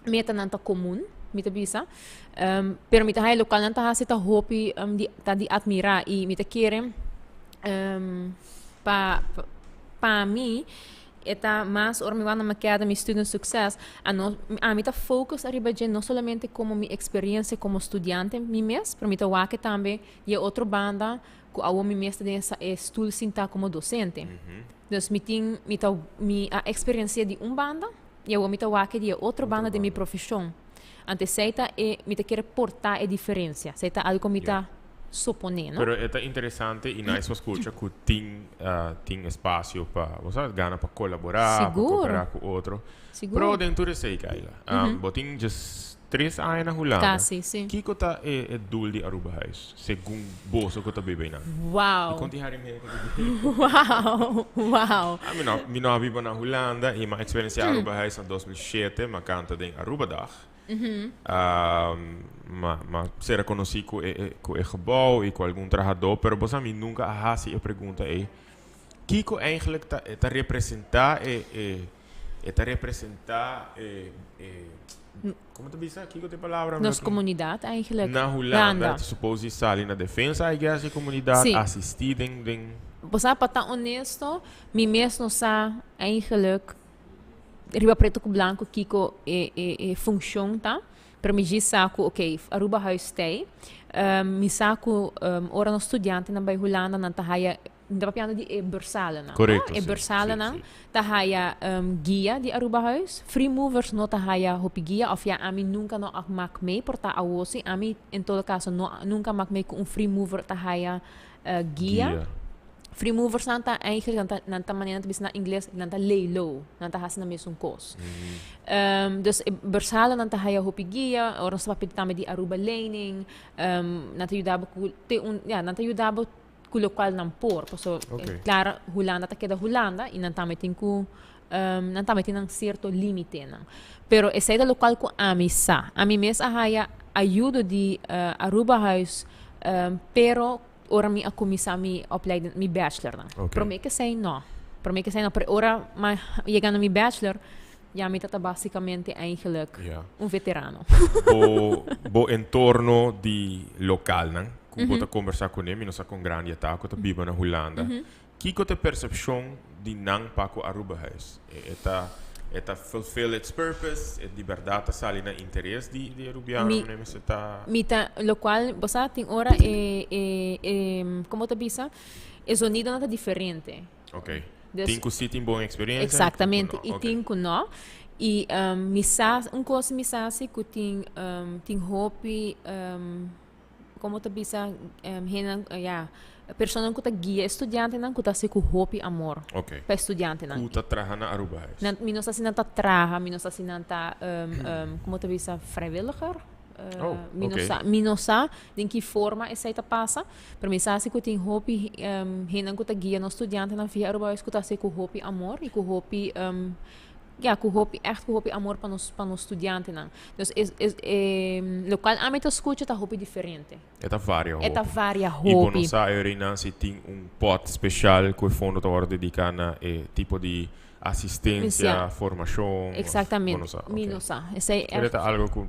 metanan ta comun, mi ta bisa. Um, pero mi ta haya local nan ta hasi ta hopi um, di, ta di admira y mi ta kere um, pa, pa, pa mi e ta mas ora mi wak na Academy Student Success, a no, a mi ta focus ariba dje no solamente como mi experiencia como studiante mi mes, pero mi ta wak tambe di e otro banda cu awo mi mes ta den esa e stoel sinta como docente. Dus mi tin, mi ta, mi a experiencia di un banda, I awor mi ta wak di e otro banda di mi profeshon. Anto esei ta e, mi ta kere portá e diferensia. Esei ta algu ku mi ta soponé, no? Pero e ta interesante i nice pa skucha ku tin tin espasio pa, bo sa, gana pa kolaborá, pa kooperá ku otro. Sigur. Pero den tur esei, Kayla, bo tin djes tres aña na Hulanda. Kasi, si. Kiko ta e e doel di Arubahuis, segun boso ku ta biba einan? Wow. I kon tin hari mihé ku ta biba? Wow, wow. Ah, mi no, mi no a biba na Hulanda i mi a eksperensiá Arubahuis na 2007, mi a kanta den Arubadag. Ma, ma sera konosí ku e, e, ku e gebou i ku algun trahadó, pero bo sa mi nunka a hasi e pregunta ei. Kiko eigenlijk ta, ta representá e, e, E ta representa e, e, como ta bisa? Kiko ta e palabra? Nos comunidad eigenlijk. Na Hulanda, ta suppose di sali na defensa, I guess, di comunidad, Sí. asisti den, den. Bo sa, pa ta honesto, mi mes no sa eigenlijk riba preto cu blanco kiko e, e, e funcion ta. Pero mi djis sa cu, ok, Aruba Huis t'ei. Mi sa cu ora nos studiantenan bay Hulanda, nan ta haya Mi ta papiando di e bursalenan, no? Correcto, E sí, bursalenan sí, sí. ta haya guia di Arubahuis. Free movers no ta haya hopi guia of ya ami nunca no a mak mee, por ta awo si. Ami en todo caso no nunca a mak mee cu un free mover ta haya guia. Guia. Free movers nan ta eigenlijk nan ta nan ta manera nan ta bisa na ingles nan ta lay low, nan ta hasi nan mesun cos. Dus e bursalenan ta haya hopi guia, ora nos ta papia tambe di Aruba lening, nan ta yuda bo cu te un ya nan ta yuda bo ku lokual nan por. Paso Ok. klar Hulanda ta keda Hulanda i nan tambe tin ku nan tambe tin nan sierto limitenan. Pero esei ta lokual ku ami sa. Ami mes a haya ayudo di Arubahuis pero ora mi a kuminsá mi opleiding, mi bachelornan. Ok. Promé ke esei no. Promé ke esei no. Pero ora mi a yega na mi bachelor ya mi ta ta basikamente eigenlijk Ja. un veterano. Bo bo entorno di lokalnan ku bo ta kombersá kuné, mi no sa kon grandi e ta, ku ta biba na Hulanda. Kiko ta e persepshon di nan pa ku Arubahuis? E ta e ta fulfill its purpose? E di bèrdat ta sali na interes di di Arubiano? Mi Manera mester ta? mi ta lokual bo sa tin ora e e e komo ta bisa e zonidonan ta diferente. Ok. Dus Tin ku si tin bon eksperensia, tin ku Exactamente. no. I Ok. tin ku no. I mi sa un kos mi sa si ku tin tin hopi Como ta bisa hendenan ya personanan cu ta guia e studiantenan cu ta haci cu hopi amor Ok. pa e studiantenan. Cu ta traha na Arubahuis. Nan mi no sa si nan ta traha, mi no sa si nan ta como ta bisa vrijwilliger? Oh, Mi no ok. sa, mi no sa den ki forma esey ta pasa, pero mi sa si cu tin hopi hendenan cu ta guia nos studiantenan via Arubahuis cu ta haci cu hopi amor y cu hopi Ya, ku hopi, ègt ku hopi amor pa nos, pa nos studiantenan. Dus e, e, e lokual ami ta skucha ta hopi diferente. E ta varia E ta hopi. varia I bo no hopi. sa e reinan si tin un pòt speshal ku e fondo ta wòrdu dediká na e tipo di asistensia, Sia. formashon, of bo no Eksaktamente. sa. Mi Oké. no sa. Esei Pero e ègt ta algo ku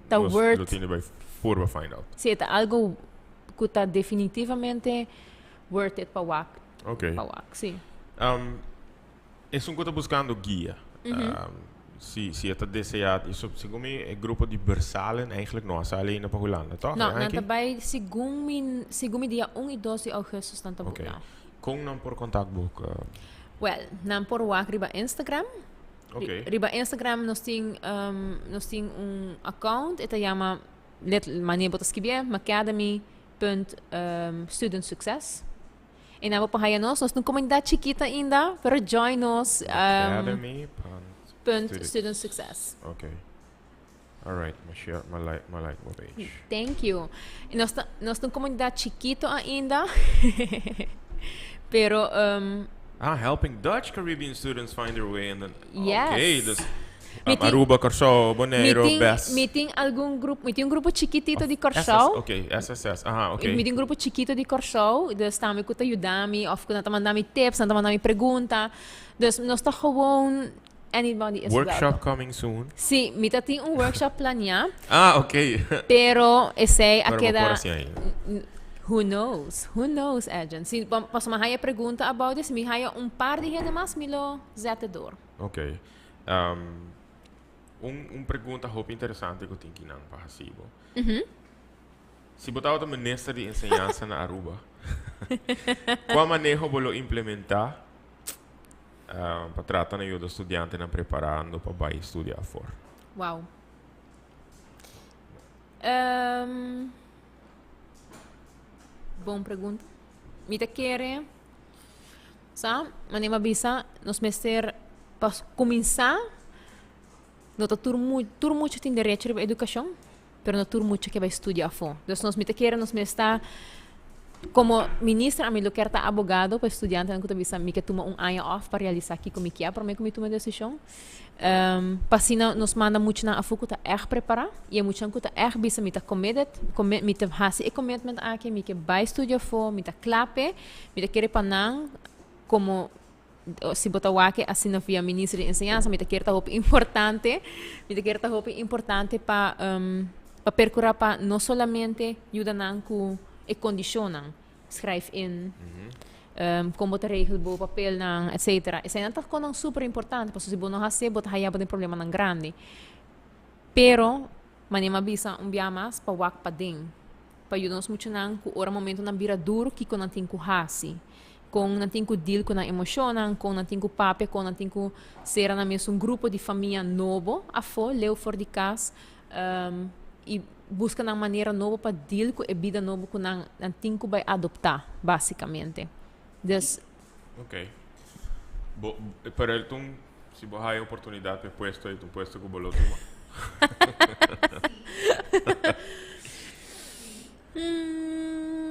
ta nos lo worth. tin di bai purba find out. Si, e ta algo ku ta definitivamente worth it pa wak. Oké. Pa wak, si. Esun ku ta buskando guia, si si e ta deseá, i segun mi e grupo di Bersalen eigenlijk no a sali ainda pa Hulanda, tòg? No, nan ta bai segun mi segun mi dia un i dos di augustus nan ta Oké. buka. Kon nan por kontak bo? Wèl, nan por wak riba Instagram. Oké. Riba Instagram nos tin nos tin un account, e ta yama let manera bo ta skibié, Macademy punt studentsucces. E nan bo por haya nos. Nos ta un comunidad chikito ainda, pero join nos. Academy punt Punt student student success. Ok. Alright, m'a share, m'a like, m'a like bo page. Thank you. Nos ta, nos ta un comunidad chikito ainda. Pero um, Ah, helping Dutch Caribbean students find their way in the... Yes. Okay, dus Mi tin- Aruba, Kòrsou, mi Boneiru, tin, best. mi tin algun grupo, mi tin un grupo chikitito di SS, Kòrsou. ok, SSS, aha, ok. Mi tin un grupo chikito di Kòrsou, dus tambe ku ta yuda mi òf ku nan ta manda mi tips, nan ta manda mi pregunta. Dus nos ta gewoon anybody is Workshop welcome. coming soon. Sí, mi ta tin un workshop planeá, Ah, ok. pero esei a Pero bo por keda hasi ainda. Who knows? Who knows, Edjean? Si pasobra mi haya pregunta about this, mi haya un par di hende mas, mi lo zet e door. Ok. Um, un, un pregunta hopi interesante ku tin kinan pa hasi bo. Si bo tabata minister di enseñansa na Aruba, kua maneho bo lo implementá pa trata na yuda studiantenan preparando pa bai studia afor? Wow. Um, bon pregunta. Mi ta kere, sa, manera mi a bisa, nos mester pa kuminsá, no ta tur mu tur mucha tin derecho riba edukashon, pero no tur mucha ke bai studia afó. Dus nos mi ta kere nos mester ta, komo minister ami lo kier ta abogado pa e studiantenan ku ta bisa mi ke tuma un aña òf pa realisá kiko mi kier promé ku mi tuma e desishon. Pa asina nos manda muchanan afó ku ta ègt prepará i e muchanan ku ta ègt bisa mi ta committed, mi ta hasi e commitment aki, mi ke bai studia afó, mi ta kla p'e, mi ta kere pa nan komo si bo ta wak asina via minister di enseñansa mi ta kere ta hopi importante, mi ta kere ta hopi importante pa pa percura pa no solamente yuda nan ku e kondishonnan, schrijf in, kon bo ta regel bo papelnan, etcetera. Eseinan ta konan super importante pasobra si bo no hasi bo ta haya bo den problemanan grandi. Pero manera mi a bisa un bia mas pa wak paden. Pa yuda nos muchanan ku ora momentonan bira duru kiko nan tin ku hasi. Kon nan tin ku deal ku nan emoshonnan, kon nan tin ku papia, kon nan tin ku sera nan mes un grupo di famia nobo afó, leu for di kas, i buska nan manera nobo pa deal ku e bida nobo ku nan nan tin ku bai adoptá, basikamente. Dus. Ok. Bo, pero el ta un, si bo haya oportunidat pa e puesto ei, ta un puesto ku bo lo tuma?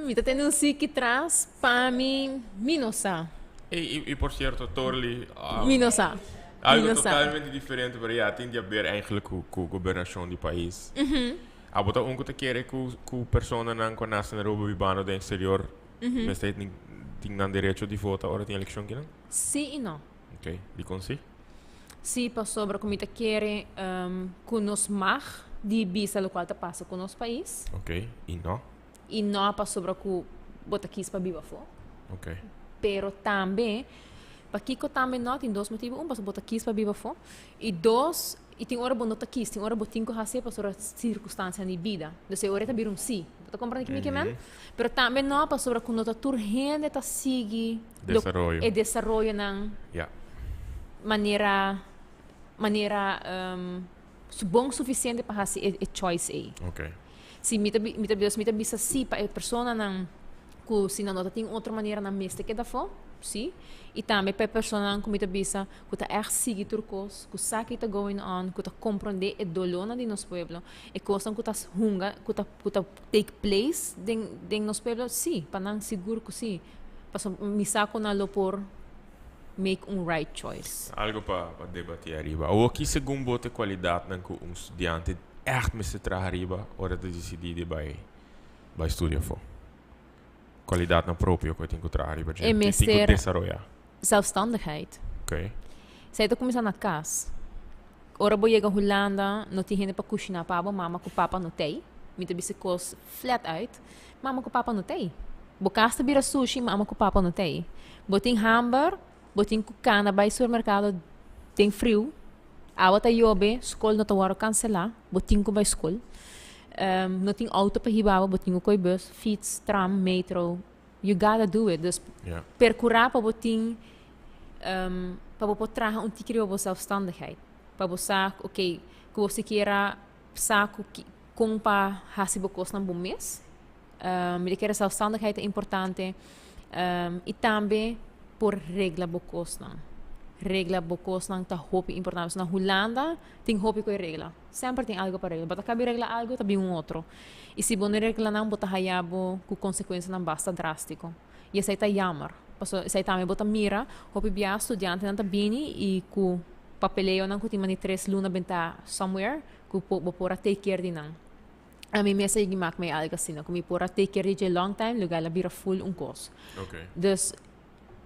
Mi ta tende un siki tras pa mi, mi no sa. Ey, y, y por cierto, Torli, Mi no sa. Algo Mi no sa. totalmente diferente, pero ya, tin di haber eigenlijk cu, cu gobernacion di pais. Abo ta un cu ta kere cu, cu personanan cu a nace na Aruba bibando den exterior, mester tin, tin nan derecho di vota ora tin eleccion kinan? Sí y no. Ok, dicon sí? Sí, pasobra cu mi ta kere cu nos mag di bisa locual ta pasa cu nos pais. Ok, y no? Y no pasobra cu bo ta kies pa biba afo. Ok. Pero tambe, pakico tambe no? Tin dos motibo. Un, pasobra bo ta kies pa biba afo. Y dos, y tin ora bo no ta kies, tin ora bo tin cu haci pasobra circunstancianan di bida. Dus e ora e ta bira un sí. Bo ta comprende kico mi ke men? Pero tambe no pasobra cu no ta tur hende ta sigui Desaroyo. e desaroyonan Ja. manera manera um, su bon suficiente pa haci e, e choice ei. Ok. Si mi ta mi ta dus mi ta bisa sí pa e personanan cu si nan no ta tin otro manera nan mester keda afó, sí. Y tambe pa e personanan cu mi ta bisa cu ta echt sigui tur cos, cu sa ki ta going on, cu ta comprende e dolornan di nos pueblo, e cosnan cu ta hunga, cu ta cu ta take place den den nos pueblo, sí, pa nan sigur cu sí. Pasobra mi sa cu nan lo por make un right choice. Algo pa pa debati ariba. Awor ki segun bo ta e cualidadnan cu un studiante echt mester traha ariba ora ta dicidi di bai bai studia afo? Cualidadnan propio cu e tin cu traha ariba dje, E tin cu mester desaroya. zelfstandigheid. Ok. Esei ta cuminsa na cas. Ora bo yega Hulanda no tin hende pa cushina pa bo, mama cu papa no t'ey. Mi ta bisa cos flat uit. Mama ku papa no t'ei. Bo kas ta bira sushi, mama ku papa no t'ei. Bo tin hamber, bo tin ku kana bai supermerkado den friu, awa ta yobe, skol no ta wòrdu kanselá, bo tin ku bai skol. No tin outo pa hiba bo, bo tin ku koi bus, fiets, tram, metro, you gotta do it. Dus perkurá pa bo tin, pa bo por traha un tiki riba bo zelfstandigheid. Pa bo sa, oké, ku bo sikiera sa ku ki kon pa hasi bo kosnan bo mes. Mi ta kere zelfstandigheid ta importante i tambe por regla bo kosnan. Regla bo cosnan ta hopi importante. Na Hulanda tin hopi cu e regla. Semper tin algo pa regla. Bo ta caba di regla algo, ta bin un otro. Y si bo no regla nan, bo ta haya bo cu consecuencianan basta drastico. Y esey ta jammer. Pasobra esey tambe bo ta mira hopi bia studiantenan ta bini y cu papeleonan cu tin mani tres luna benta somewhere cu bo por a take care di nan. Ami mes a yegi mak mei algo asina, cu mi por a take care di dje long time, lugar el a bira full un cos. Dus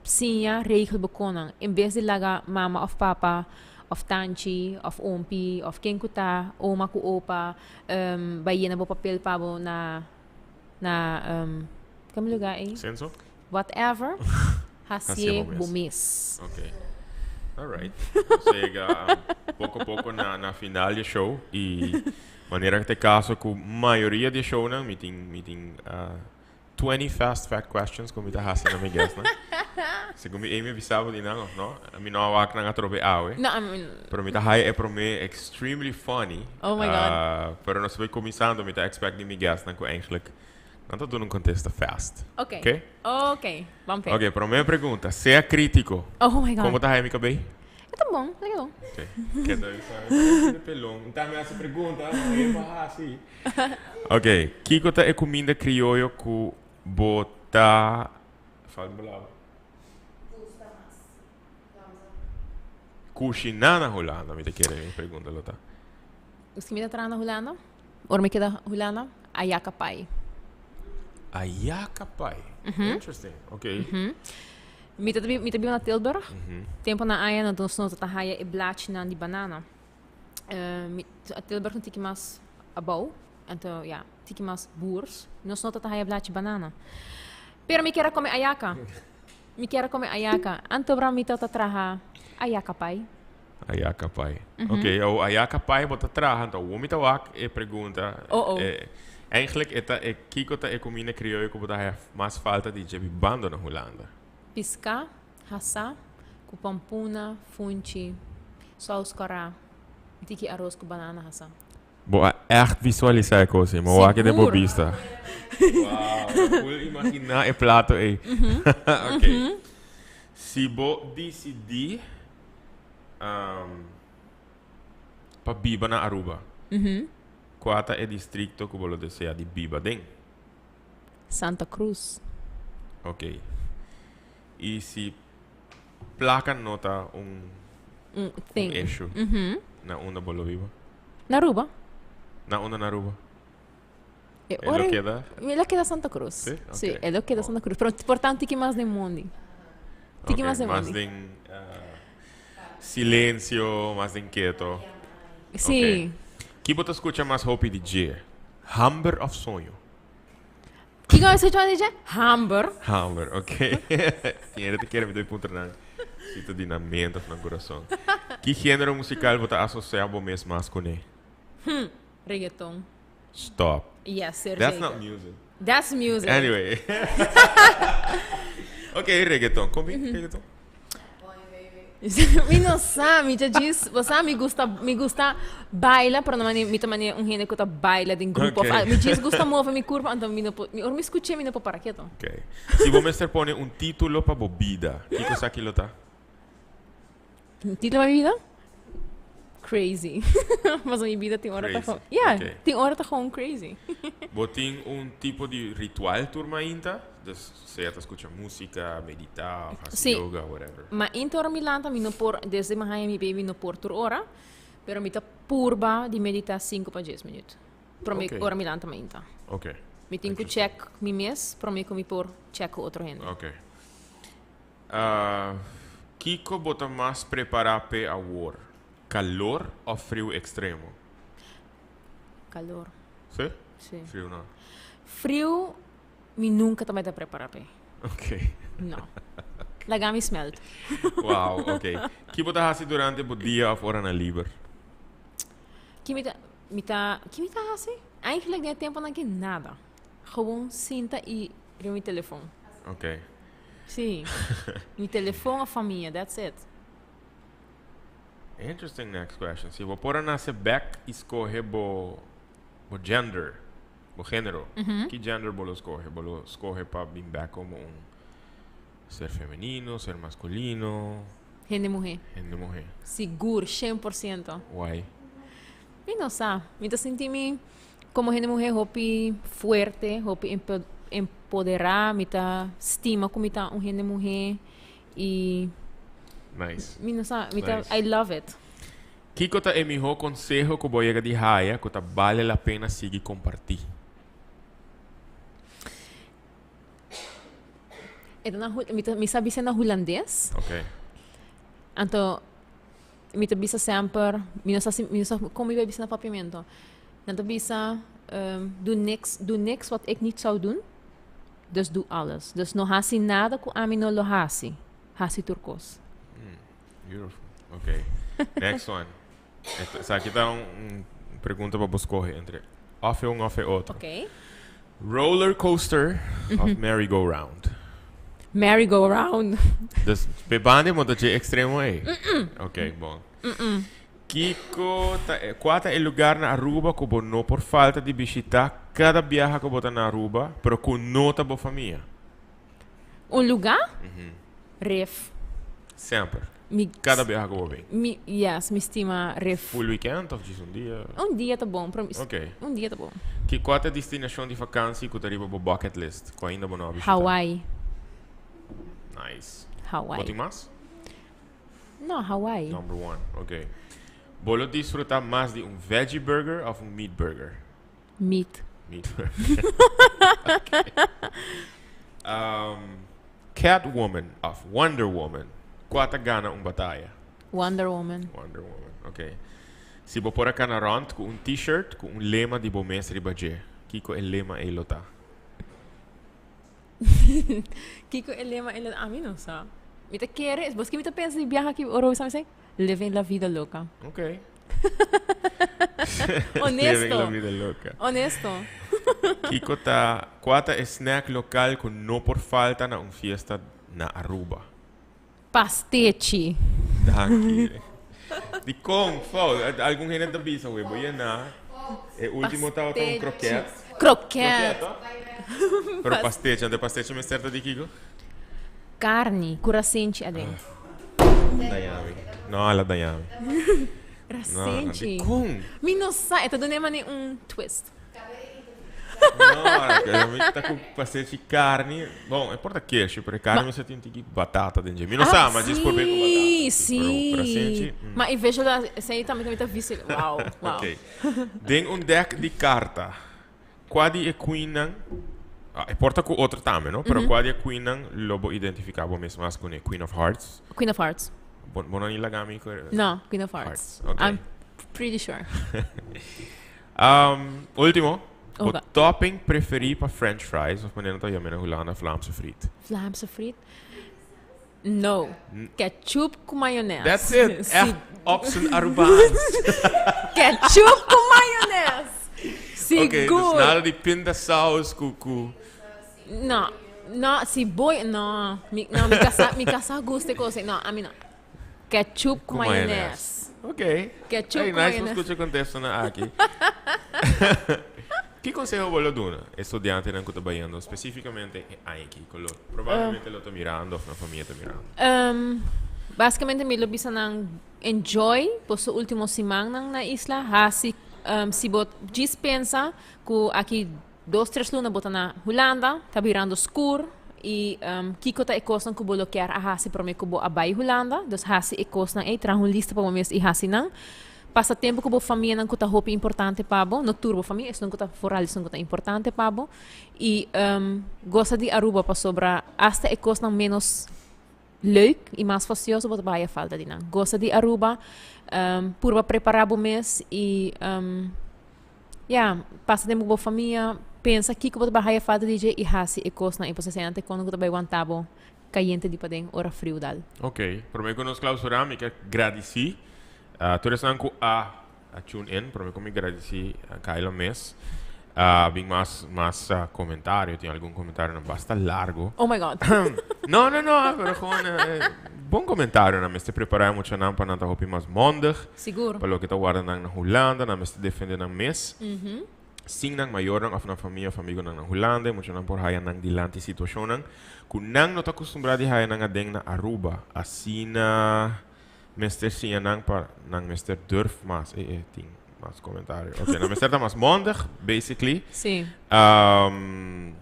siña regel bo konan. En bes di laga mama of papa of tanchi of ompi of ken ku ta, oma ku opa, bai yena bo papel pa bo na na kami lugar ei? Censo? Whatever. Hacié bo mes. Ok. Alright. Nos a yega poko poko na na final di e show y manera ku ta e kaso ku mayoria di e shownan mi tin mi tin 20 fast fact questions ku mi ta hasi na mi guestnan. Segun mi Amy a bisa bo di nan of no, mi no a wak nan atrobe awe. No, I mean. Pero mi ta haya e prome extremely funny. Oh my God. Pero nos ta bay kuminsando, mi ta expect di mi guestnan ku eigenlijk nan ta duna un kontesta fast. Ok. Ok? Ok, ban pe. Ok, prome pregunta. Sea kritiko. Oh my God. Komo ta haya mi kabei? E ta bon, ta bon. Ok. Keda bisa mi ta pelon. Nta mi hasi pregunta, no e pa hasi. Ok, kiko ta e kuminda krioyo ku bo ta Falta un palabra. Gusta mas. Kushiná na Hulanda, mi ta kere mi pregunta lo ta. Us mi ta traha na Hulanda, ora mi keda Hulanda, ayaka pai. Ayaka pai. Interesting. Ok. Mi ta mi ta biba na Tilburg. Tempo na aya nos no ta haya e blachinan di banana. Mi Tilburg ta un tiki mas abou, anto ya, tiki mas boers. Nos no ta haya blachi banana. Pero mi kier a come ayaka. Mi kier a come ayaka. Anto bra mi ta traha ayaka pai. Ayaka pai. Ok, o ayaka pai bo ta traha, anto awor mi ta wak e pregunta. Oh oh. Eigenlijk e ta e kiko ta e kuminda krioyo ku bo ta haya mas falta di dje bibando na Hulanda? Piská. Hasá ku pampuna, funchi, sous kòrá, tiki aros ku banana hasá. Bo a ègt visualisá e kos ei. Bo wak den bo bista. Wow, bo por imaginá e plato ei. Ok. Si bo disidí pa biba na Aruba, kua ta e distrikto ku bo lo deseá di biba den? Santa Cruz. Ok. Y si placa no ta un, un thing. Un issue, na unda bo lo biba? Na Aruba. Na unda na Aruba? E E lo ora keda? E lo keda Santa Cruz. Sí? Sí, Ok. e lo keda Oh. Santa Cruz. Pero por ta un tiki mas den mondi. Tiki Ok, mas den mas mondi. den silencio, mas den keto. Sí. Ok. Ki bo ta scucha mas hopi di dje? Hamber of soño? Kiko a escucha mas dice? Hamber. Hamber, ok. Tin hende ta kere mi ta puntra nan si ta di nan mente of nan kurason. Ki genero musical bo ta asocia bo mes mas kuné? Reggaeton. Stop. Yes, ser That's zeker. not music. That's music. Anyway. Ok, reggaeton. Kon bin reggaeton? Mi no sa, mi ta djis, bo sa mi gusta, mi gusta baila, pero no mane, mi ta mane un hende ku ta baila den grupo of Okay. algo. Mi djis gusta move mi kurpa, anto mi no por, mi ora mi skuch'é mi no por para keto. Ok. Si bo mester pone un título pa bo bida, kiko esaki lo ta? Título pa mi bida? Crazy. Pasobra mi bida tin ora ta Crazy, gewoon, yeah, ok. tin ora ta gewoon crazy. Bo tin un tipo di ritual tur mainta? Dus sea ta skucha músika, meditá of hasi Sí. yoga, whatever. Mainta ora mi lanta mi no por, desde mi haña mi baby no por tur ora, pero mi ta purba di meditá sinku pa dies minuut. Prome Ok. ora mi lanta mainta. Ok. Mi tin ku Interesting. check mi mes prome ku mi por check ku otro hende. Ok. Kiko bo ta mas prepará p'e awor, kalor òf friu ekstremo? Kalor. Sí? Sí. Friu no. Friu mi nunka ta meta prepará p'e. Ok. No. Laga mi smelt. Wow, ok. Ki bo ta hasi durante bo dia òf oranan liber? Ki mi ta, mi ta, ki mi ta hasi? Eigenlijk den e temponan aki nada. Gewoon sinta i riba mi telefon. Ok. Sí. Mi telefon of famia, that's it. Interesting next question. Si bo por a nace bek y scoge bo bo gender, bo genero, ki gender bo lo scoge? Bo lo scoge pa bin bek como un ser femenino, ser masculino? Hende muhé. Hende muhé. Sigur, 100%. Why? Mi no sa. Mi ta sinti mi komo hende muhé hopi fuerte, hopi empoderá. Mi ta stima ku mi ta un hende muhé i. Nice. Mi no sa, mi ta, I love it. Kiko ta e mihó konseho ku bo yega di haya ku ta bale la pena sigui kompartí? E ta na hu, mi ta, mi sa bisa na hulandes. Ok. Anto mi ta bisa semper, mi no sa si, mi no sa kon mi bai bisa na papiamento. Nan ta bisa, doe niks, doe niks wat ik niet zou doen, dus doe alles. Dus no hasi nada ku ami no lo hasi, hasi tur kos. Beautiful. Ok. Next one. Esaki ta un, un pregunta pa bo scoge entre of e un of e otro. Ok. Roller coaster of merry go round? Merry go round. Dus pe banda mo ta dje extremo ei. Ok, bon. Kiko ta e, kua ta e lugar na Aruba ku bo no por falta di bishita kada biaha ku bo ta na Aruba, pero ku no ta bo famia? Un lugar? Rif. Semper. Mi, Kada biaha ku bo bin. Mi, yes, mi stima Rif. Full weekend of djis un dia? Un dia ta bon, pero mi, Ok. un dia ta bon. Ki kua ta e destinashon di vakansi ku ta riba bo bucket list ku ainda bo no a bishita? Hawaii. Nice. Hawaii. Bo tin mas? No, Hawaii. Number one, ok. Bo lo disfruta mas di un veggie burger of un meat burger? Meat. Meat burger. Ok. Um, Catwoman of Wonder Woman, kua ta gana un bataya? Wonder Woman. Wonder Woman, ok. Si bo por a kana rond ku un t-shirt ku un lema di bo mes riba dje, kiko e lema ei lo ta? Kiko e lema ei lo ta? Ami no sa. Mi ta kere, bo ski mi ta pensa di biaha aki ora bo bisa mi esei? Living la vida loca. Ok. Honesto. Living la vida loca. Honesto. Kiko ta, kua ta e snack local ku no por falta na un fiesta na Aruba? Pastechi. Danki. Dikon? Fou, algun hende ta bisa webo yena. E ultimo tabata un kroket. Kroket. Pero pastechi, anto e pastechi mester ta di kiko? Karni ku rasenchi aden. Dañami. No, el a dañami. Rasenchi. No, dikon? Mi no sa, e ta dun'e mane un twist. No, mi ta ku pastechi karni. Bon, e por ta keshi, pero e karni mester tin tiki batata den dje. Mi no sa, ma djis por be ku batata. Si, si. Pero rasenchi. Ma e visual, esei tambe ta mi ta visual. Wow, wow. Ok. Den un dek di karta, Kua di e queennan, e por ta ku otro tambe no, pero kua di e queennan lo bo identifiká bo mes mas kuné? Queen of Hearts? Queen of Hearts. Bo bo no ni laga mi ku No, Queen of Hearts. Hearts, ok. I'm pretty sure. Um, ultimo, bo Oka. topping preferí pa french fries, of manera nan ta yama na Hulanda Vlaamse friet? Vlaamse friet? No. Ketchup ku mayones. That's it. Si. Echt op z'n Arubaans. Ketchup ku mayones. Sigur. Ok, dus nada di pindasaus ku ku. No, no, si boy, no. Mi, no, mi casa, mi casa gusta e cos. No, ami no. Ketchup ku Ku mayones. mayones. Ok. Ketchup Hey, ku nice mayones. pa skucha kontestonan aki. Ki konseho bo lo duna e studiantenan ku ta bayendo spesífikamente e aña aki ku lo probablemente lo ta mirando òf nan famia ta mirando? Básikamente mi lo bisa nan enjoy boso último simannan na isla. Hasi si bo djis pensa ku aki dos tres luna bo ta na Hulanda, ta birando skur i kiko ta e kosnan ku bo lo kier a hasi promé ku bo a bai Hulanda. Dus hasi e kosnan ei, traha un lista pa bo mes i hasi nan. Pasa tempu ku bo famianan ku ta hopi importante pa bo, no tur bo famia, esun ku ta foral esun ku ta importante pa bo. I gosa di Aruba pasobra asta e kosnan ménos leuk i mas fastioso bo ta bai haya falta di nan. Gosa di Aruba, purba prepará bo mes i ya, pasa tempu ku bo famia, pensa kiko bo ta bai haya falta di dje i hasi e kosnan ei pasobra esei nan ta e kosnan ku ta bai wanta bo kayente di paden ora friu dal. Ok, promé ku nos klausurá mi ke gradisí Tur esnan ku a a tune in, prome ku mi gradisí Kayla mes. A bin mas mas komentario, tin algun komentarionan basta largo. Oh my God. No, no, no, pero gewoon bon komentarionan. Mester prepará e muchanan pa nan ta hopi mas mondig. Sigur. Pa loke ta warda nan na Hulanda, nan mester defende nan mes. Sin nan mayornan of nan famia of amigonan na Hulanda, e muchanan por haya nan dilanti situacionnan cu nan no ta acostumbrá di haya nan aden na Aruba. Asina mester siña nan pa nan mester durf mas. E, e, tin mas comentario. Ok, nan mester ta mas mondig, basically. Sí. Um,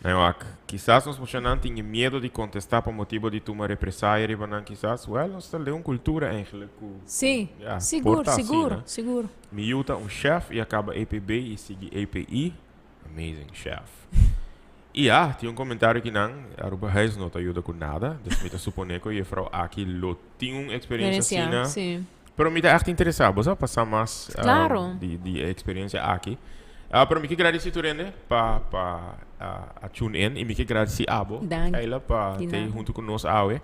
Nou wak, kisas nos muchanan tin e miedo di contesta pa motibo di tuma represaille riba nan kisas. Well, nos ta den un cultura eigenlijk cu, Sí, ja, sigur, por ta sigur, asina. sigur. Mi yu ta un chef y a caba EPB y sigui EPI. Amazing chef. Y ja, tin un comentario ki nan, Aruba Huis no ta yuda cu nada. Dus mi ta supone cu juffrouw aki lo tin un experiencia Experiencia, asina. sí. Pero mi ta echt interesa. Bo sa pasa mas Claro. di e experiencia aki. Ah, pero mi ke gradici tur hende pa a tune in. Y mi ke gradici abo, Dank. Kayla, pa Di te nada. hunto cu nos awe.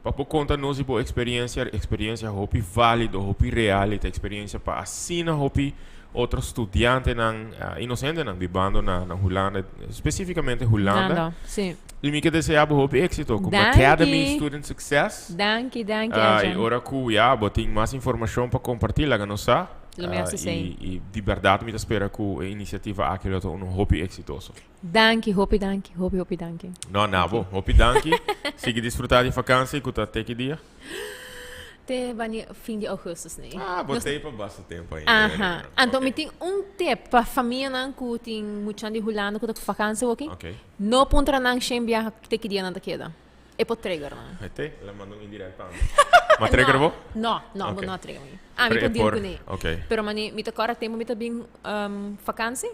Pa por conta nos di bo experiencia, experiencia hopi valido, hopi real, y ta experiencia pa asina hopi otro studiantenan, inocentenan bibando na Hulanda, specificamente Hulanda. Hulanda, sí. Y mi ke desea bo hopi exito cu Danki. Academy Student Success. Danki, danki, Y Arjan. ora cu ya bo tin mas informacion pa comparti, laga nos sa. Lo mi haci esey. Y di berdad mi ta spera cu e iniciativa aki lo ta uno hopi exitoso. Danki, hopi danki, hopi, hopi danki. No, na bo, hopi danki. Sigui disfruta di vakantie, cu ta te ki dia? Te wanneer fin di augustus, nee. Ah, bo Nos te pa basta tempo ainda. Aha. Anto Ok. mi tin un tip pa famianan cu tin muchan di Hulanda cu ta cu vakantie hoki. Ok. No puntra nan shen biaha te ki dia nan ta keda. E por trigger nan. E te? El a manda un indirect pa mi. Ma trigger bo? No, no, Ok. bo no a trigger mi. Ah, mi Pero e por deal por cu ne. Ok. Pero mane, mi ta cora tempo mi ta bin vakantie,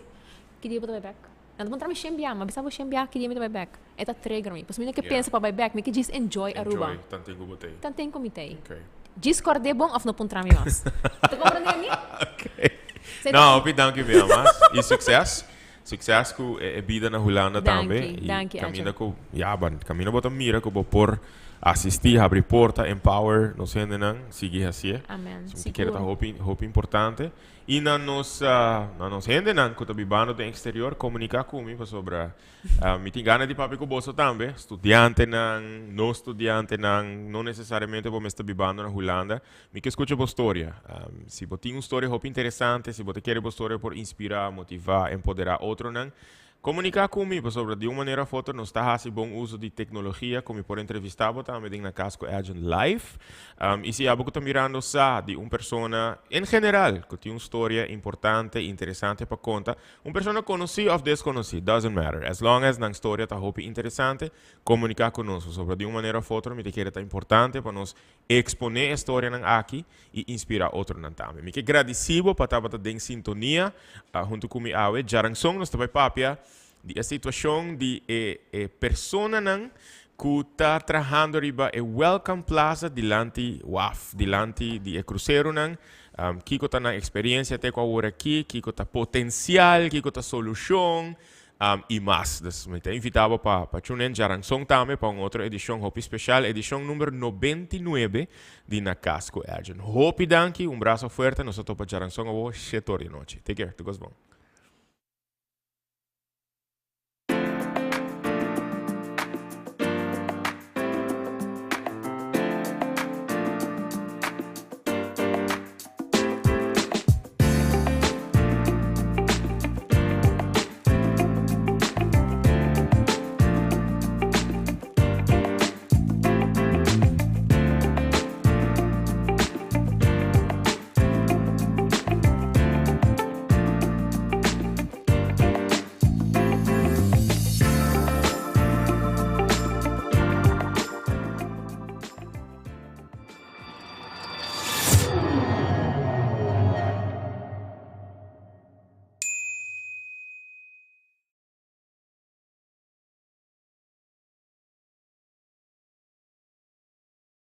ki dia bo ta bay bek? Nan ta puntra mi shen biaha, ma bisa bo shen biaha ki dia mi ta bay bek. E ta trigger mi. Pasobra mi no ke pensa pa bay bek, mi ke djis enjoy Aruba. Enjoy, tanten cu bo tei. Tanten cu mi tei. Ok. Djis cord'é bon of no puntra mi mas. Ta comprende mi? Ok. Sey No, ta hopi danki mi mas. Y succes. Succes cu e bida na Hulanda tambe. Danki, Y danki, caminda Arjen. cu, ya, ban, caminda bo ta mira cu bo por asisti, habri porta, empower nos hendenan, sigui hacié. Amen. So, mi ta kere ta Sigur. hopi, hopi importante. Y na nos, na nos hendenan cu ta bibando den exterior, comunica cu mi pasobra mi tin gana di papia cu boso tambe, studiantenan, no studiantenan, no necesariamente bo mes ta bibando na Hulanda. Mi ke scucha bo storia. Si bo tin un storia hopi interesante, si bo ta kere bo storia por inspira, motiva, empodera otronan, comunica cu mi, pasobra di un manera of otro nos ta haci bon uso di tecnologia cu mi por entrevista bo tambe den Na Cas cu Edjean live. Y si abo cu ta mirando sa di un persona en general cu tin un storia importante, interesante pa conta, un persona conoci of desconoci, doesn't matter, as long as nan storia ta hopi interesante, comunica cu nos, pasobra di un manera of otro mi ta kere ta importante pa nos Exponé e storianan aki i inspirá otronan tambe. Mi ke gradisí bo pa tabata den sintonia huntu ku mi awe. Djaranson nos ta bai papia di e situashon di e e personanan ku ta trahando riba e Welcome Plaza dilanti waf, dilanti di e kruseronan. Kiko ta nan eksperensia te ku awor aki, kiko ta potensial, kiko ta solushon. Y mas. Dus mi ta invita bo pa tune in djaranson tambe pa un otro edicion hopi special, edicion number 99 di Na Cas cu Edjean. Hopi danki, un brazo fuerte, nos ta topa djaranson awo shete or di nochi. Take care, tur cos bon.